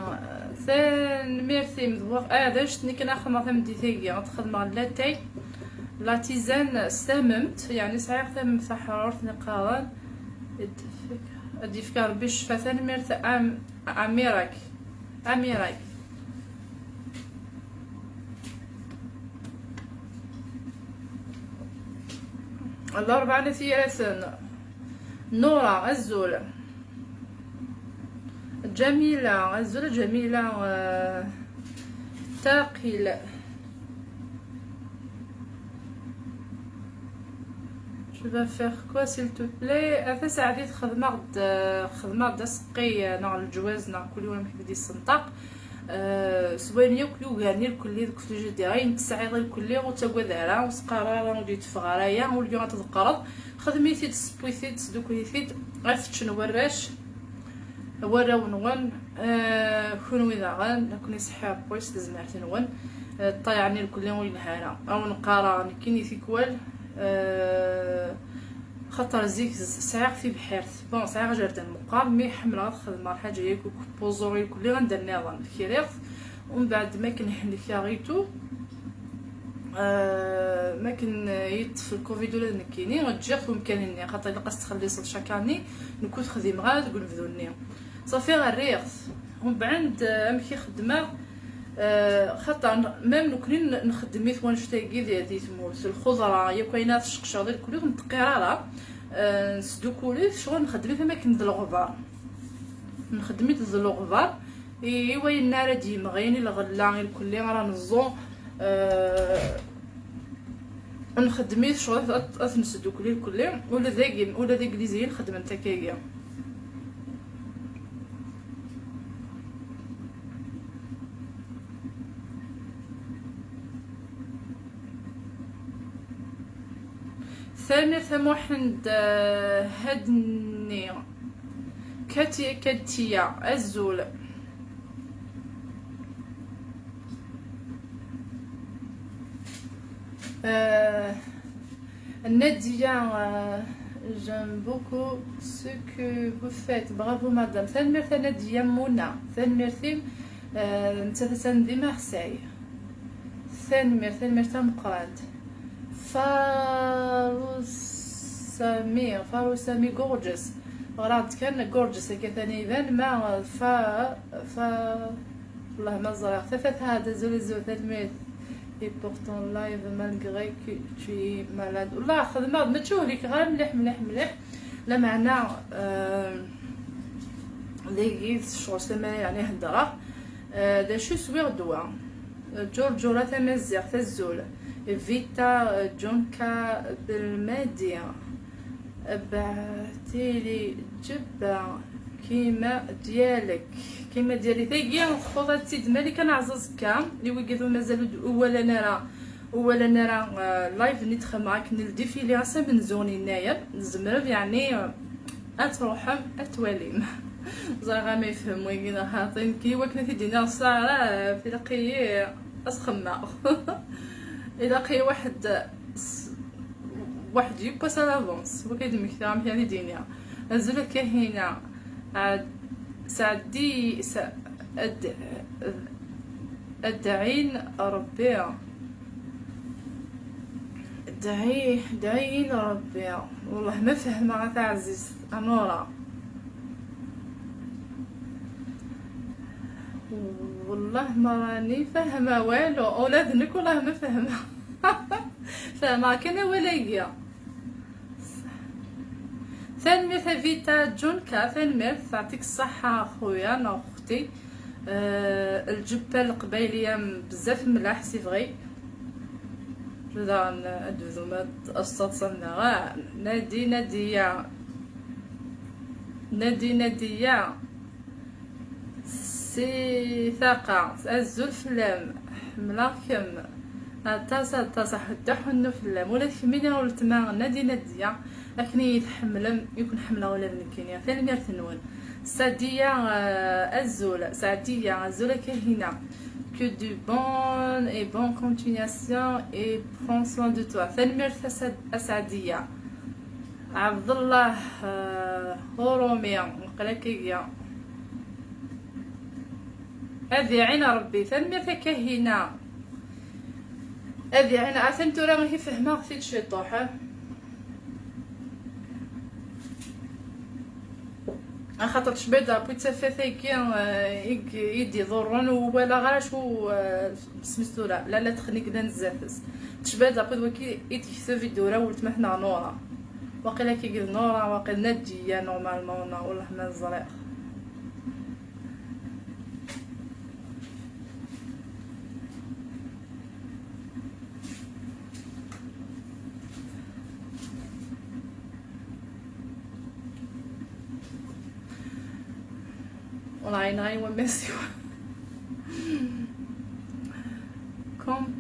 Tanemmirt-im d wa-, ah, d anect-nni kan axedmeɣ tameddit-agi. Ad xedmeɣ latay, la tisane s tamemt, yeɛni sɛiɣ tamemt taḥrurt, nni qqaren. Ad d-yefk, ad d-yefk Rebbi ccfa. Tanemmirt a Am-, Amirak. Amirak. Larebɛa n At Yiraten. Nura, azul. Ǧamila, azul a Ǧamila, euh, Taqil. Tu vas faire quoi, s'il te plaît? A Tasaɛdit, xedmeɣ-d, xedmeɣ-d aseqqi, eh, neɣ leǧwaz, neɣ kul yiwen amek i t-id-yessenṭaq. Eh, s wayen yakk yugaren irkelli deg frigidaire, ayen tesɛiḍ irkelli ur ttagad ara, ur s-qqar ara ur d-yetteffeɣ ara aya, ur lliɣ ad tḍeqqreḍ. Xdem-it-id, seww-it-id, sdukkel-it-id, ad t-ččen warrac. Warraw-nwen, eh, kunwi daɣen, ad ken-iseḥḥi Ṛebbi s tezmert-nwen. Eh, ṭṭayeɛ-nni irkelli ur yelha ara. A wen-qqareɣ nekkini tikwal, eh, xaṭer zik z-, sɛiɣ tibḥirt. Bon, sɛiɣ jardin meqqar, mi ḥemmleɣ ad xedmeɣ lḥaǧa yakk, kupuẓu irkelli anda nniḍen, kriɣ-t. Umbeɛd, makken helkeɣ et tout, eh, makken yeṭṭef lcovid ula d nekkini, ǧǧiɣ-t umkan-nni, xaṭer ilaq ad s-txelliṣeḍ chaque année, nekk ur t-xdimeɣ ara deg unebdu-nni. Ṣafi, rriɣ-t. Umbeɛd, eh, amek i xeddmeɣ? Eh, xaṭer, même nekkni n-, nxeddem-it wanect-agi di, di tmurt. Lxeḍra, yakk ayen ara tceqceɣ di lekli, ur nettqir ara. Eh, nesdukul-it, ccɣel nxeddem-it am akken d leɣbar. Nxeddem-it d leɣbar. I, i wayen ara d-yemɣin, i lɣella, i lkulli ara neẓẓu, eh, nxeddem-it ccɣel ad, ad, ad t-nesdukkel i lkulli. Ula d agi, ula d Igliziyen xeddmen-t akkagi. Tanemmirt a Muḥend, eh, Hadni. Katia, Katia, azul. Euh, Nadia, euh, j'aime beaucoup ce que vous faites. Bravo, madame. Tanemmirt a Nadia Muna. Tanemmirt-im, euh, nettat attan di Marseille. Tanemmirt, tanemmirt tameqqrant. Farusami, Farusami, gorgeous. Ɣriɣ-d kan gorgeous, akka tani iban, ma fa, fa, والله ما ẓriɣ. Tafat, ha, d azul, azul, tanemmirt. Et pourtant live malgré que tu es malade. والله خدمة، mačči ur helkeɣ ara mliḥ, mliḥ, mliḥ. Lameɛna, euh, dagi d ccɣel s lemmer yeɛni heddreɣ. Euh, d acu swiɣ ddwa. Ǧurǧura Tamaziɣt, azul. Vita, euh, Junka Belmadi. Bɛet-iyi-d ǧebba kima diyalek. Kima diyalek. Tagi, txuḍ-tt-id Malika Neɛẓaẓekka. I wigad ur mazal ur d-, ur walan ara. Ur walan ara, eh, live-nni d-xedmeɣ akken i le défilé ass amenzu n yennayer, tzemrem yeɛni, eh, ad truḥem ad twalim. Ẓriɣ ama yefhem wagi neɣ xaṭi, nekk i wakken ad t-id-iniɣ ssaɛa, eh, tilaq-iyi ad s-xemmeɣ. Ilaq-iyi waḥed s-, waḥed yiwwas à l'avance, wagi ad d-mmektiɣ amek ad t-id-iniɣ. Azul a Kahina. Ɛad-, sɛeddi, sɛ-, ad-, ad-, adɛin Rebbi. Dɛi, dɛiyin Rebbi. Wellah ma fehmeɣ a taɛzizt, a Nura. Wellah ma rani fehmeɣ walu, ula d nekk wellah ma fehmeɣ. Fehmeɣ kan awal-agi. Tanemmirt a Vita Junka, tanemmirt, teɛṭik ṣṣeḥḥa a xuya neɣ uxti. Eh, lǧebba leqbayliya m-, bezzaf mlaḥ, c'est vrai. Daɣen ad d-bdum ad, ad tettaḍsam daɣ. Ah, Nadi, Nadiya. Nadi, Nadiya. Si Taqa, azul fell-am, ḥemmleɣ-kem aṭas, aṭas, a ḥedda ḥunnu fell-am, ula d kemmini a weltma Nadi Nadiya, akken i yi-tḥemmlem i ken-ḥemmleɣ ula d nekkini. Tanemmirt-nwen. Sadiya, eh, azul, Sadiya, azul a Kahina. Que du bon et bonne continuation et prends soin de toi. Tanemmirt a Sad-, a Sadiya. Ɛebdellah, eh, Urumi, meqqel akkagi. Ad iɛin Rebbi. Tanemmirt a Kahina. Ad iɛin. Atan tura i fehmeɣ-t-id ciṭuḥ, eh? Axaṭer tecba-d ɣef tafat-agi, eh, i d-iḍurren, ur walaɣ ara acu, eh, isem-is tura, la, la texnik d anezzaf-is. Tecba-d ɣef wagi i d-tekteb i d-tura weltma-tneɣ Nura. Waqila kigi d Nura, waqila Nadiya, normalement, neɣ wellah ma ẓriɣ. Ur ɛyineɣ i wammas-iw. Com-,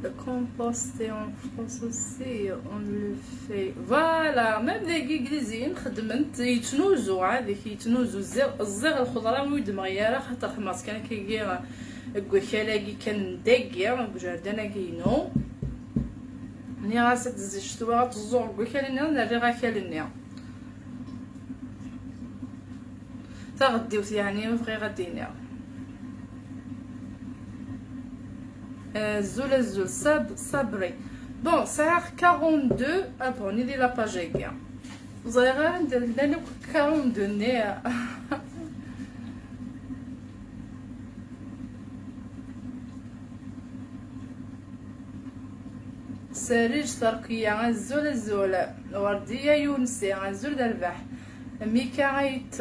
le compost en France aussi, on le fait. Voilà, même dagi Igliziyen xeddmen-t, yettnuzu, ɛad yettnuzu. Ẓẓiɣ, ẓẓiɣ lxeḍra ur d-mɣi ara, xaṭer xemmeɣ kan akkagi deg wakal-agi kan n dagi, deg ujerdan-agi-inu. Nniɣ-as ad tezzi ccetwa, ad teẓẓu deg wakal-nni, rriɣ akal-nni. Taɣeddiwt, yeɛni, bɣiɣ ad d-iniɣ. Azul, azul, Sab-, Sabri. Bon, sɛiɣ quarante-deux abonnés di la page-agi. Ẓriɣ ara anda llan akk quarante-deux-nni. Serriǧ Terkiya, azul, azul. Werdiya Yunsi, azul d rrbeḥ. Mika Ayt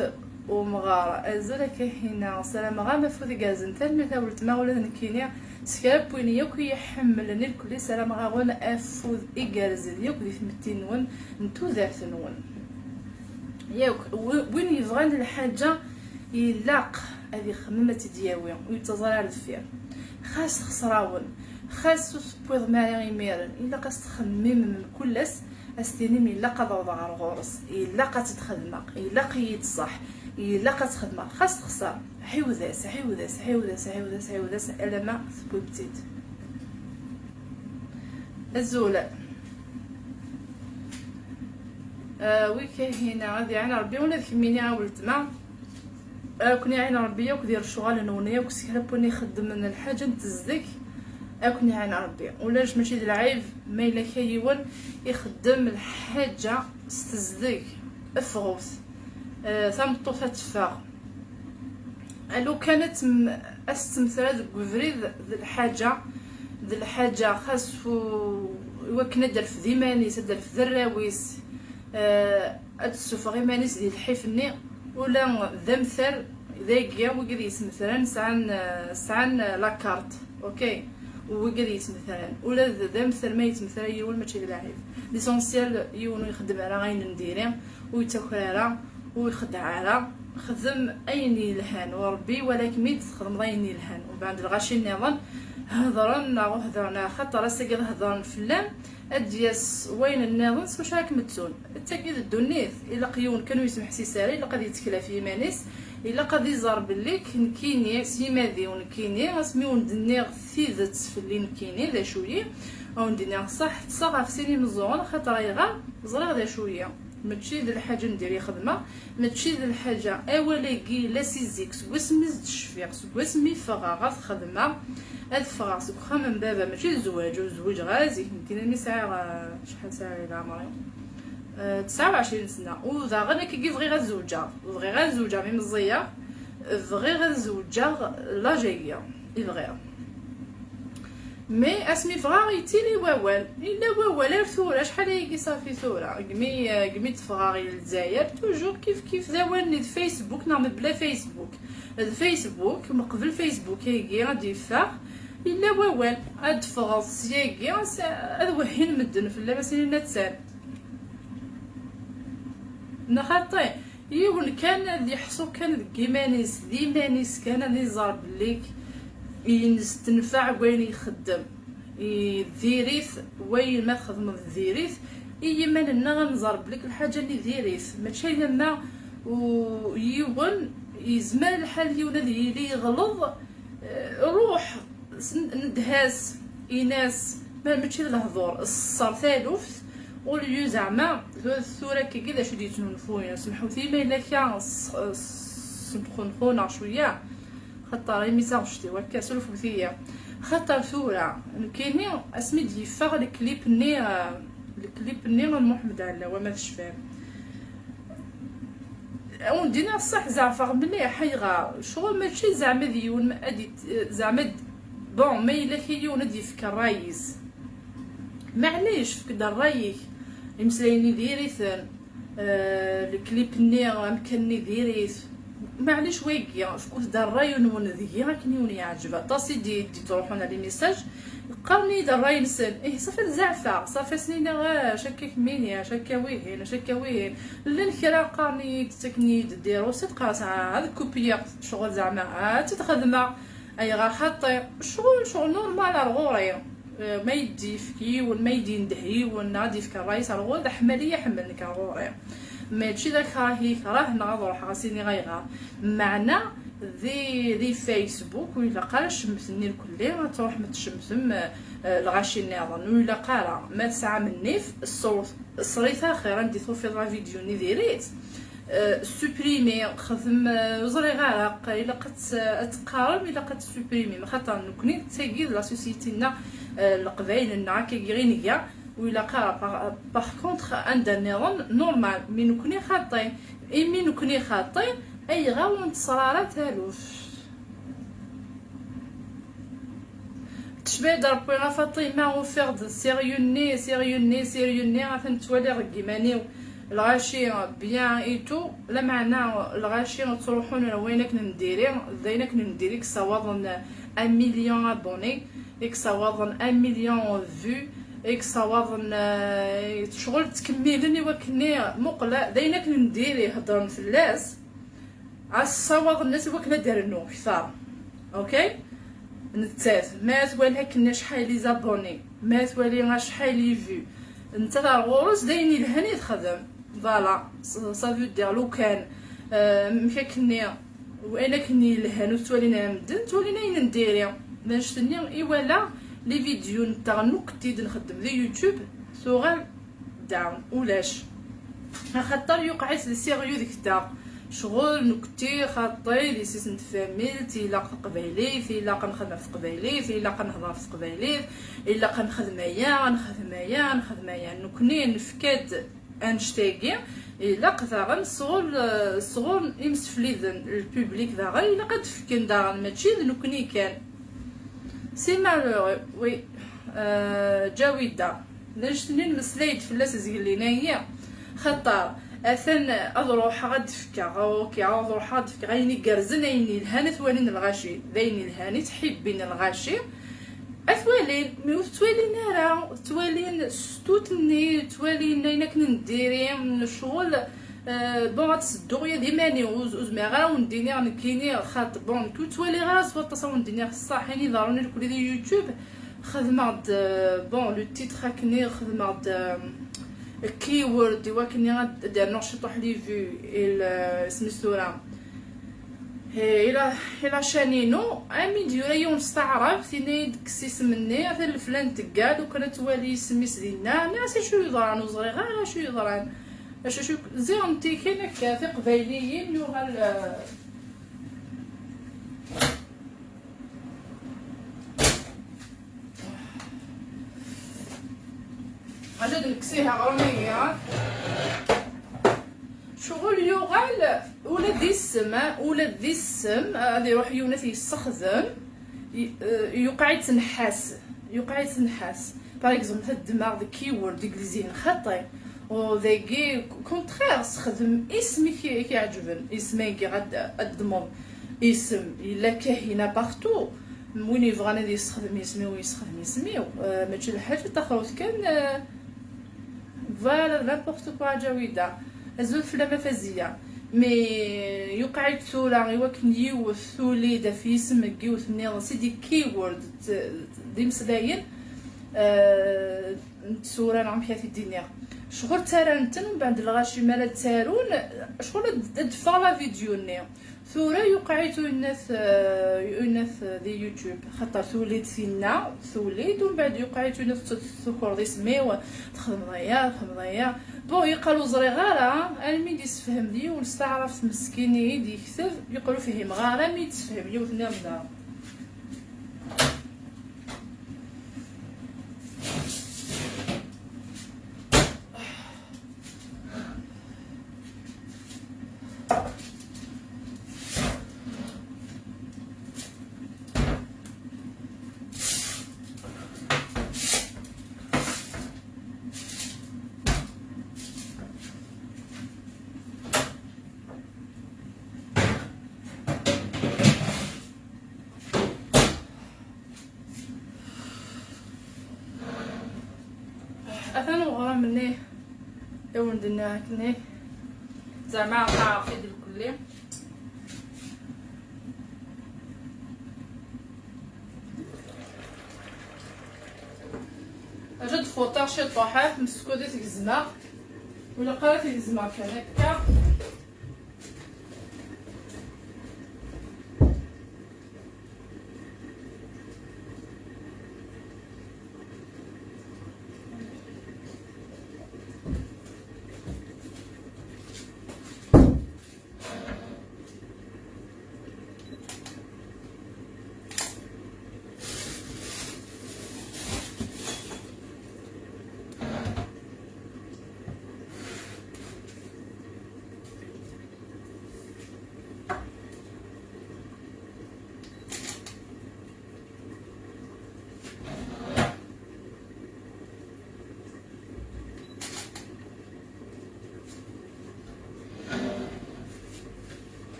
Umɣar, azul a Kahina. Ssarameɣ-am afud igerrzen. Tanemmirt a weltma, ula d nekkini. S kra n win yakk i yi-ḥemmlen irkelli, ssarameɣ-awen afud igerrzen yakk di tmetti-nwen, n tudert-nwen. Yakk, wi-, win yebɣan lḥaǧa, ilaq ad ixemmem ad tt-id-yawi, ur yettaẓ ara ar deffir. Xas texṣer-awen, xas ur tewwiḍem ara imiren, ilaq ad s-txemmimem mkul ass, ad s-tinim ilaq ad awḍeɣ ar ɣur-s, ilaq ad tt-id-xedmeɣ, ilaq-iyi-d ṣṣeḥ, ilaq ad tt-xedmeɣ. Xas texṣer, ɛiwed-as, ɛiwed-as, ɛiwed-as, ɛiwed-as, ɛiwed-as, alamma tewwim-tt-id. Azul. Ah, wi Kahina, ad iɛin Rebbi ula d kemmini a weltma. Ad ken-iɛin Rebbi akk di lecɣal-nwen, akk s kra n win ixeddmen lḥaǧa n tezdeg, ad ken-iɛin Rebbi. Ulac, mačči d lɛib ma yella kra yiwen ixeddem lḥaǧa s tezdeg. Ffɣet. Eh, tameṭṭut ad teffeɣ. Lukan ad tem-, ad s-temtra deg ubrid d lḥaǧa, d lḥaǧa xas u-, i wakken ad d-terfed iman-is, ad d-terfed arraw-is, eh, ad d-tessufeɣ iman-is di lḥif-nni, ula d amtar, dagi, wigad yettmetran sɛan, sɛan la carte, ok? Wigad yettmetran, ula d, d amtar ma yettmetra yiwen mačči d lɛib. L'essentiel, yiwen ur ixeddem ara ayen n diri, ur yettaker ara, ur ixeddeɛ ara. Xdem ayen yelhan, u Rebbi iwala-kem-id txedmeḍ ayen yelhan. Umbeɛd lɣaci nniḍen, Hedren neɣ ur hedren, axaṭer ass-agi ad hedren fell-am, ad d-yas wayen nniḍen s wacu ara kem-ttun. D tagi d ddunit, ilaq yiwen kan ur yesmeḥsis ara, ilaq ad yettkel ɣef yiman-is, ilaq ad iẓer belli k-, nekkini, s yimad-iw nekkini, asmi wen-d-nniɣ tidet fell-i nekkini, d acu-yi, a wen-d-nniɣ ṣṣeḥ, ṭṭseɣ ɣef sin imeẓẓuɣen, axaṭer ayɣer? Ẓriɣ d acu-yi. Mačči d lḥaǧa n diri xedmeɣ, mačči d lḥaǧa, awal-agi yella si zik, seg wasmi s-d-cfiɣ, seg wasmi ffɣeɣ ad t-xedmeɣ, ad ffɣeɣ seg uxxam n baba, mačči d zzwaǧ, ur zwiǧeɣ ara zik, nekkini mi sɛiɣ, eh, acḥal sɛiɣ di leɛmer-iw? Eh, tesɛa u ɛecrin sna, u daɣen akkagi bɣiɣ ad zewǧeɣ, bɣiɣ ad zewǧeɣ mi meẓẓiyeɣ, bɣiɣ ad zewǧeɣ laj-agi i bɣiɣ. Mais asmi ffɣeɣ yettili wawal, yella wawal ar tura, acḥal ayagi safi tura, gmi, gmi d-ffɣeɣ i Lezzayer, toujours kif kif d awal-nni d Facebook neɣ mebla Facebook. D Facebook, meqbel Facebook-agi ad d-yeffeɣ, yella wawal, ad d-ffɣeḍ syagi, s-, ad wehhin medden fell-am, ad s-inin attan. Neɣ xaṭi, yiwen kan ad yeḥṣu kan deg yiman-is, d iman-is kan ad iẓer belli k-, yenstenfaɛ deg wayen ixeddem. I diri-t, wayen ma txedmeḍ diri-t, i yiman-nneɣ ad nẓer belli k-, lḥaǧa-nni diri-t. Mačči alamma u-, yiwen, yezmer lḥal yiwen ad yili yeɣleḍ, eh, ruḥ, s-, nedha-s, in-as, ma mačči d lehdur, sser taluft, au lieu zeɛma, tura, tura akkagi d acu d-yettnunfuyen, semḥut-iyi ma yella kra s-, s-, sxenxuneɣ cwiya, xaṭer imi d taɣect-iw akka, surfut-iyi. Xaṭer tura, nekkini, asmi d-yeffeɣ leklip-nni, eh, leklip-nni n Muḥemmed Ɛellawa, ma tecfam. Wen-d-iniɣ ṣṣeḥ, zeɛfeɣ mliḥ. Ayɣer? Ccɣel mačči zeɛma d yiwen ma ad yet-, zeɛma d-, bon, ma yella kra yiwen ad d-yefk ṛṛay-is. Maɛlic, efk-d ṛṛay-ik. Imeslayen-nni diri-ten, eh, leklip-nni, amkan-nni diri-t. Maɛlic wagi, efkut-d ṛṛay-nwen deg-i akken i wen-yeɛǧeb. Aṭas i d-, d-yettruḥun ar les messages, qqaren-iyi-d ṛṛay-nsen. Ih, ṣafi ad zeɛfeɣ, ṣafi ad sen-iniɣ, ah, acu akka kemmini, acu akka wihin, acu akka wihin. Llan kra qqaren-iyi-d, ttaken-iyi-d des recettes, qqaren-as, ah, ad kupiyeɣ ccɣel zeɛma, ah, ad tt-id-xedmeɣ. Ayɣer xaṭi? Ccɣel, ccɣel normal ar ɣur-i. Eh, ma yi-d-yefk yiwen, ma yi-d-yendeh yiwen, neɣ ad d-yefk ṛṛay-is ar ɣur-i, d aḥmal i yi-iḥemmel nekk ar ɣur-i. Mačči d akrah i yi-ikreh, neɣ ad ruḥeɣ ad s-iniɣ ayɣer. Meɛna di, di Facebook, ur ilaq ara ccemmet-nni lkulli, ad truḥem ad tcemmtem, eh, eh, lɣaci nniḍen. Ur ilaq ara. Ma tesɛam nnif, ṣṣewt, ṣṣrit axir, anda i tufiḍ la vidéo-nni diri-tt. Eh, supprimer, xdem, eh, ur ẓriɣ ara, q-, ilaq ad tt-, ad teqqarem, ilaq ad tessuprimem, xaṭer nekkni d tagi d la société-nneɣ, eh, leqbayel-nneɣ, akkagi i nga, ur ilaq ara. Par, par contre, anda nniḍen, normal, mi nekkni xaṭi, imi nekkni xaṭi, ayɣer ur nteṣṣer ara taluft? Tecba-d Rebbi a Faṭima, ufiɣ-d sérieux-nni, sérieux-nni, sérieux-nni, atan ttwaliɣ deg iman-iw lɣaci bien et tout, lameɛna lɣaci ttruḥun ar wayen akken n diri, d ayen akken n diri i yessawaḍen un million abonné, i yessawaḍen un million vues, i yessawaḍen, eh, ccɣel ttkemmilen i wakken-nni, muqel, d ayen akken n diri heddren fell-as. As ssawaḍen-as i wakken ad d-rnuɣ kter. Ok? Nettat, ma twala akken acḥal les abonnés, ma twala acḥal les vues, nettat ar ɣur-s d ayen yelhan i texdem. Voilà, ça, ça veut dire lukan, euh, amek akken-nni, ayen akken yelhan ur t-ttwalin ara medden, ttwalin ayen n diri. D annect-nni i wala les vidéos-nteɣ nukti d-nxeddem di YouTube, tuɣal down, ulac. Axaṭer yuqeɛ-itt le sérieux deg-teɣ. Ccɣel nekkti xaṭi d yessi-s n tfamilt, ilaq taqbaylit, ilaq ad nxedem ɣef teqbaylit, ilaq ad nehder ɣef teqbaylit, ilaq ad nxedem aya, ad nxedem aya, ad nxedem aya. Nekkni nefka-d annect-agi, ilaq daɣen sɣur, sɣur imsefliden, le public daɣen, ilaq ad d-fken daɣen, mačči d nekkni kan. C'est malheureux, oui. Euh, Ǧawida. D annect-nni nmeslay-d fell-as zgelli-nagi. Xaṭer, atan ad ruḥeɣ ad d-fkeɣ, ok, ad ruḥeɣ ad d-fkeɣ ayen igerrzen, ayen yelhan, ad t-walin lɣaci. D ayen yelhan i ttḥibbin lɣaci. Ad t-walin, mi ur t-ttwalin ara, ttwalin s tut-nni, ttwalin ayen akken n diri, ccɣel, Euh, bon, ad sedduɣ ya d iman-iw, ur, ur zmireɣ ara ad wen-d-iniɣ nekkini, xaṭ, bon, nekk ur ttwaliɣ ara s waṭas ad wen-d-iniɣ ṣṣeḥ, ayen iḍerrun irkelli di YouTube. Xedmeɣ-d, euh, bon, le titre akkenni, xedmeɣ-d, euh, keyword i wakken ad d-rnuɣ ciṭuḥ les vues, il, euh, isem-is tura. Eh, ila, ila chaîne-inu, ami d-yura yiwen s taɛrabt, yenna-yi-d kkes isem-nni, atan leflan tegga, lukan ad twali isem-is dinna, nniɣ-as acu yeḍran, ur ẓriɣ ara acu yeḍran. Acu, acu, ziɣ n tikin akka, tiqbayliyin yuɣal, eh, Acu d-nekkes ihi aɣrum-agi, ha? Ccɣel yuɣal ula d isem, ha? Ula d isem, ad iruḥ yiwen ad t-yessexdem, y-, eh, yuqeɛ-itt nnḥas, yuqeɛ-itt nnḥas. Par exemple, ad ddmeɣ deg keyword, deg lizihin xaṭi. U dagi, contraire, sexdem isem i k-, i k-iɛeǧben. Isem-agi ad, ad ddmeḍ isem, yella kahina partout. Win yebɣan ad yessexdem isem-iw, yessexdem isem-iw. Euh, mačči d lḥaǧa taxrut kan, euh, voilà, n'importe quoi, Ǧawida. Azul fell-am a Faziya. Mais yuqeɛ-d tura i wakken yiwet tuli-d ɣef yisem n yiwet nniḍen, c'est des keywords, d, d imeslayen, euh, n tsura neɣ amek ara t-id-iniɣ. Ccɣel ttarran-ten, mbeɛd lɣaci mi ara ttarun, ccɣel ad, ad d-teffeɣ la vidéo-nni. Tura yuqeɛ-itt uyennat, eh, uyennat, eh, di YouTube, xaṭer tuli-d tinna, tuli-d, umbeɛd yuqeɛ-itt uyennat, t-, tukreḍ isem-iw, txedmeḍ aya, txedmeḍ aya. Bon, yeqqar ur ẓriɣ ara, almi d-yessefhem d yiwen s taɛrabt meskin i d-yekteb, yeqqar ur fhimeɣ ara, mi d-tessefhem yiwet nniḍen daɣen. Atan uɣrum-nni i wen-d-nniɣ akkenni. Zeɛma aqaɛeɣ-t-id lkulli. Aǧa d-fuṭeɣ ciṭuḥ, ah, meskud i t-gezmeɣ. Ur ilaq ara t-gezmeɣ kan akka.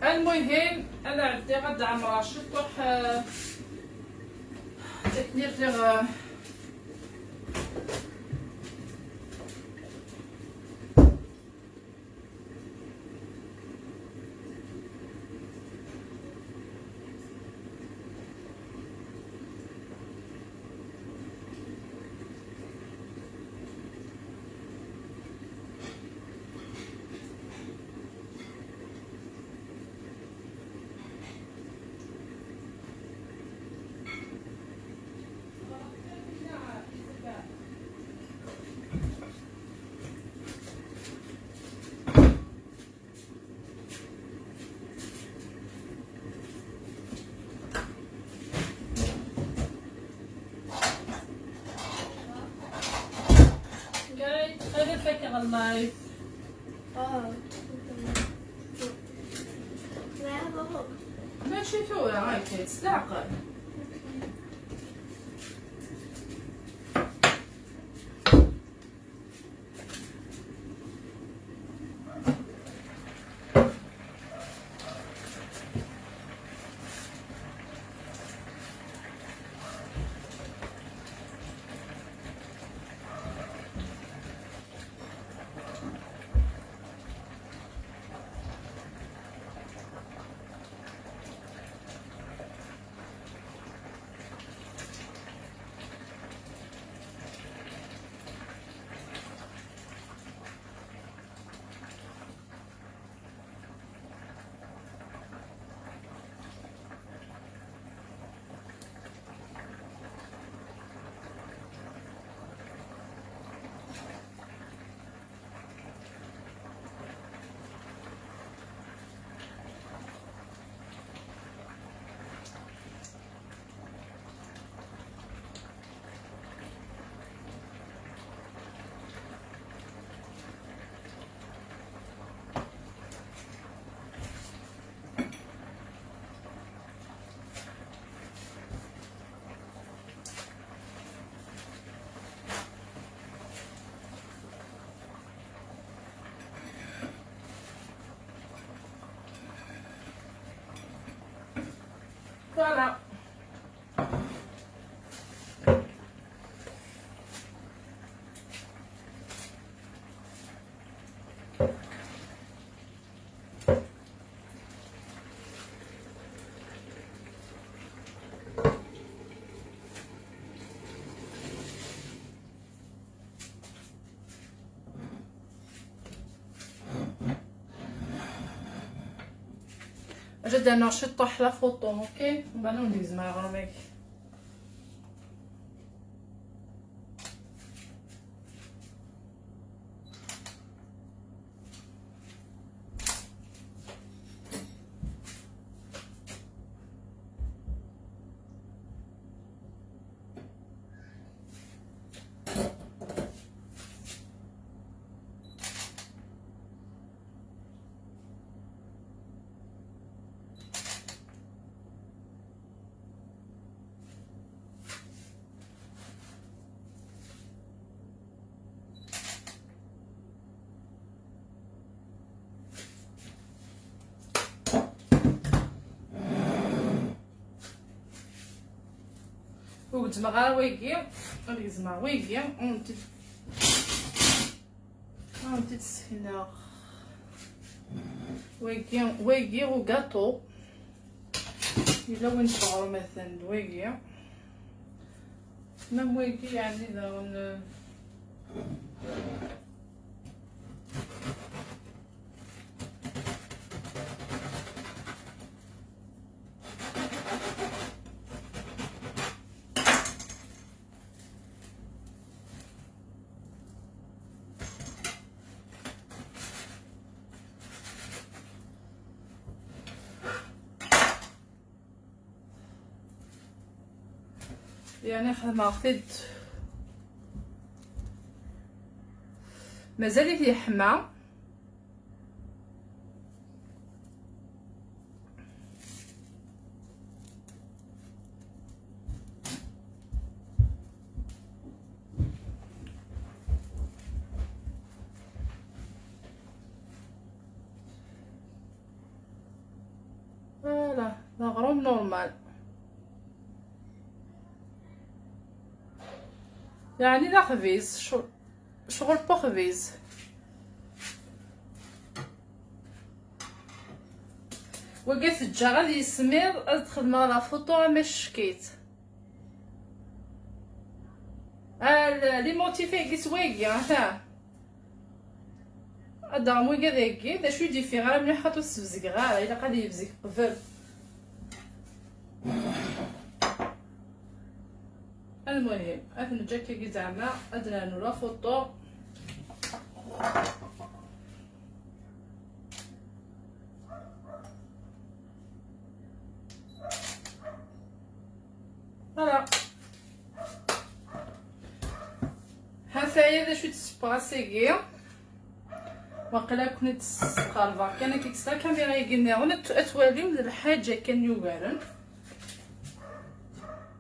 المهم، أنا عندي غدا عمرة شطوح، آه، تكنيك، آه، Guys, qrib ad fakeɣ live. Ah. Mačči tura, akka, s leɛqel. Voilà. اجي دير شي طوح لا فوطو، اوكي، من بعد نديك زعما غرميك. Ur gezzmeɣ ara wagi, ad gezzmeɣ wagi, ad tent-id-, ad tent-id-ssekneɣ. Wagi, wagi ugaṭu. Yella win tebɣam atan d wagi. Même wagi, yeɛni daɣen, euh, يعني خدمغ-t-id. مازال-it yeḥma. Voilà, d aɣrum normal. Yeɛni d axbiz, ccɣel, ccɣel n uxbiz. Wagi ad t-ǧǧeɣ ad yismiḍ, ad t-xedmeɣ la photo ama ccekk-it. Ah, l-, les motifs-agi s wagi, ata. Ad d-aɣem wagi dagi, d acu i d-yeffiɣ ara mliḥ, xaṭer ur t-ssebzgeɣ ara, ilaq ad yebzeg qbel. Almuhim, ad t-neǧǧ akkagi zeɛma, ad d-nernu la photo. Voilà. Ha-t-aya d acu i d-ssebɣas-agi. Waqila ad ken-id-sqerbeɣ kan akka s la caméra-agi nniḍen, ad t-, ad twalim d lḥaǧa kan yugaren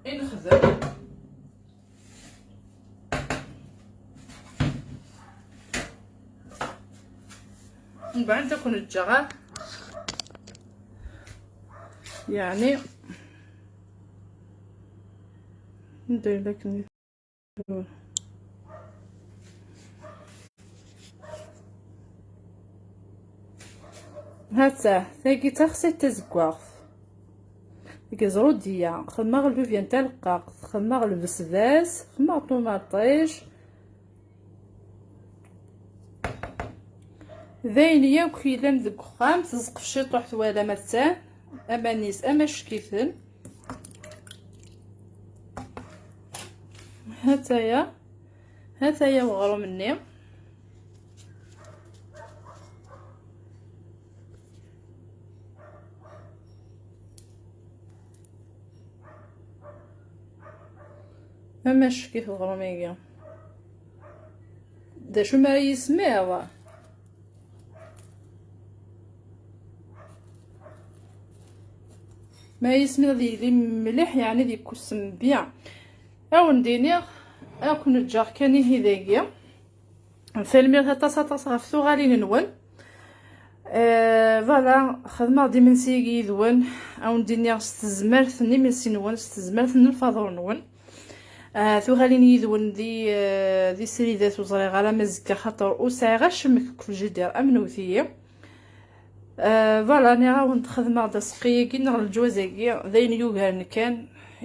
i nexdem. Mbeɛd ad ken-ǧǧeɣ, yeɛni, anda yella akken. Ha-tt-a, tagi d taxsayt tazeggaɣt. Deg zrudiya, xedmeɣ llubya n taleqqaqt, xedmeɣ lbesbas, xedmeɣ ṭumaṭic. D ayen yakk yellan deg uxxam, tezqef ciṭuḥ twalam attan, aman-is amack-iten. Ha-tt-aya, ha-tt-aya weɣrum-nni. Amack-it weɣrum-agi. D acu ma yismiḍ? Ma yismiḍ ad yili mliḥ, yeɛni ad yekkussem bien. Ad wen-d-iniɣ, ad ken-ǧǧeɣ kan ihi dagi. Tanemmirt aṭas, aṭas ɣef tuɣalin-nwen. Euh, voilà, xedmeɣ-d imensi-agi yid-wen. Ad wen-d-iniɣ s tezmert n imensi-nwen, s tezmert n lfaḍur-nwen. Ah, tuɣalin yid-wen di, eh, di sridat ur ẓriɣ ara ma zekka, xaṭer ur sɛiɣ acemmek deg ljidir am newti. Eh, voilà, nniɣ-awen-d xedmeɣ-d aseqqi-agi neɣ leǧwaz-agi d ayen yugaren kan,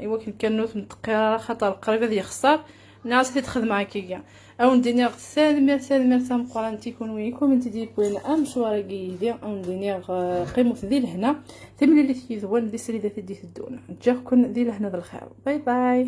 i wakken kan ur t-nettqir ara, xaṭer qrib ad yexṣer. Nniɣ-as ad t-id-xedmeɣ akka-agi. Ad wen-d-iniɣ tanemmirt, tanemmirt tameqqrant i kunwi, i kunwi i d-yewwin amecwar-agi yid-i. Ad wen-d-iniɣ, eh, qqimut di lehna, timlilit yid-wen di sridat i d-iteddun. Ǧǧiɣ-ken di lehna d lxir. Bye bye.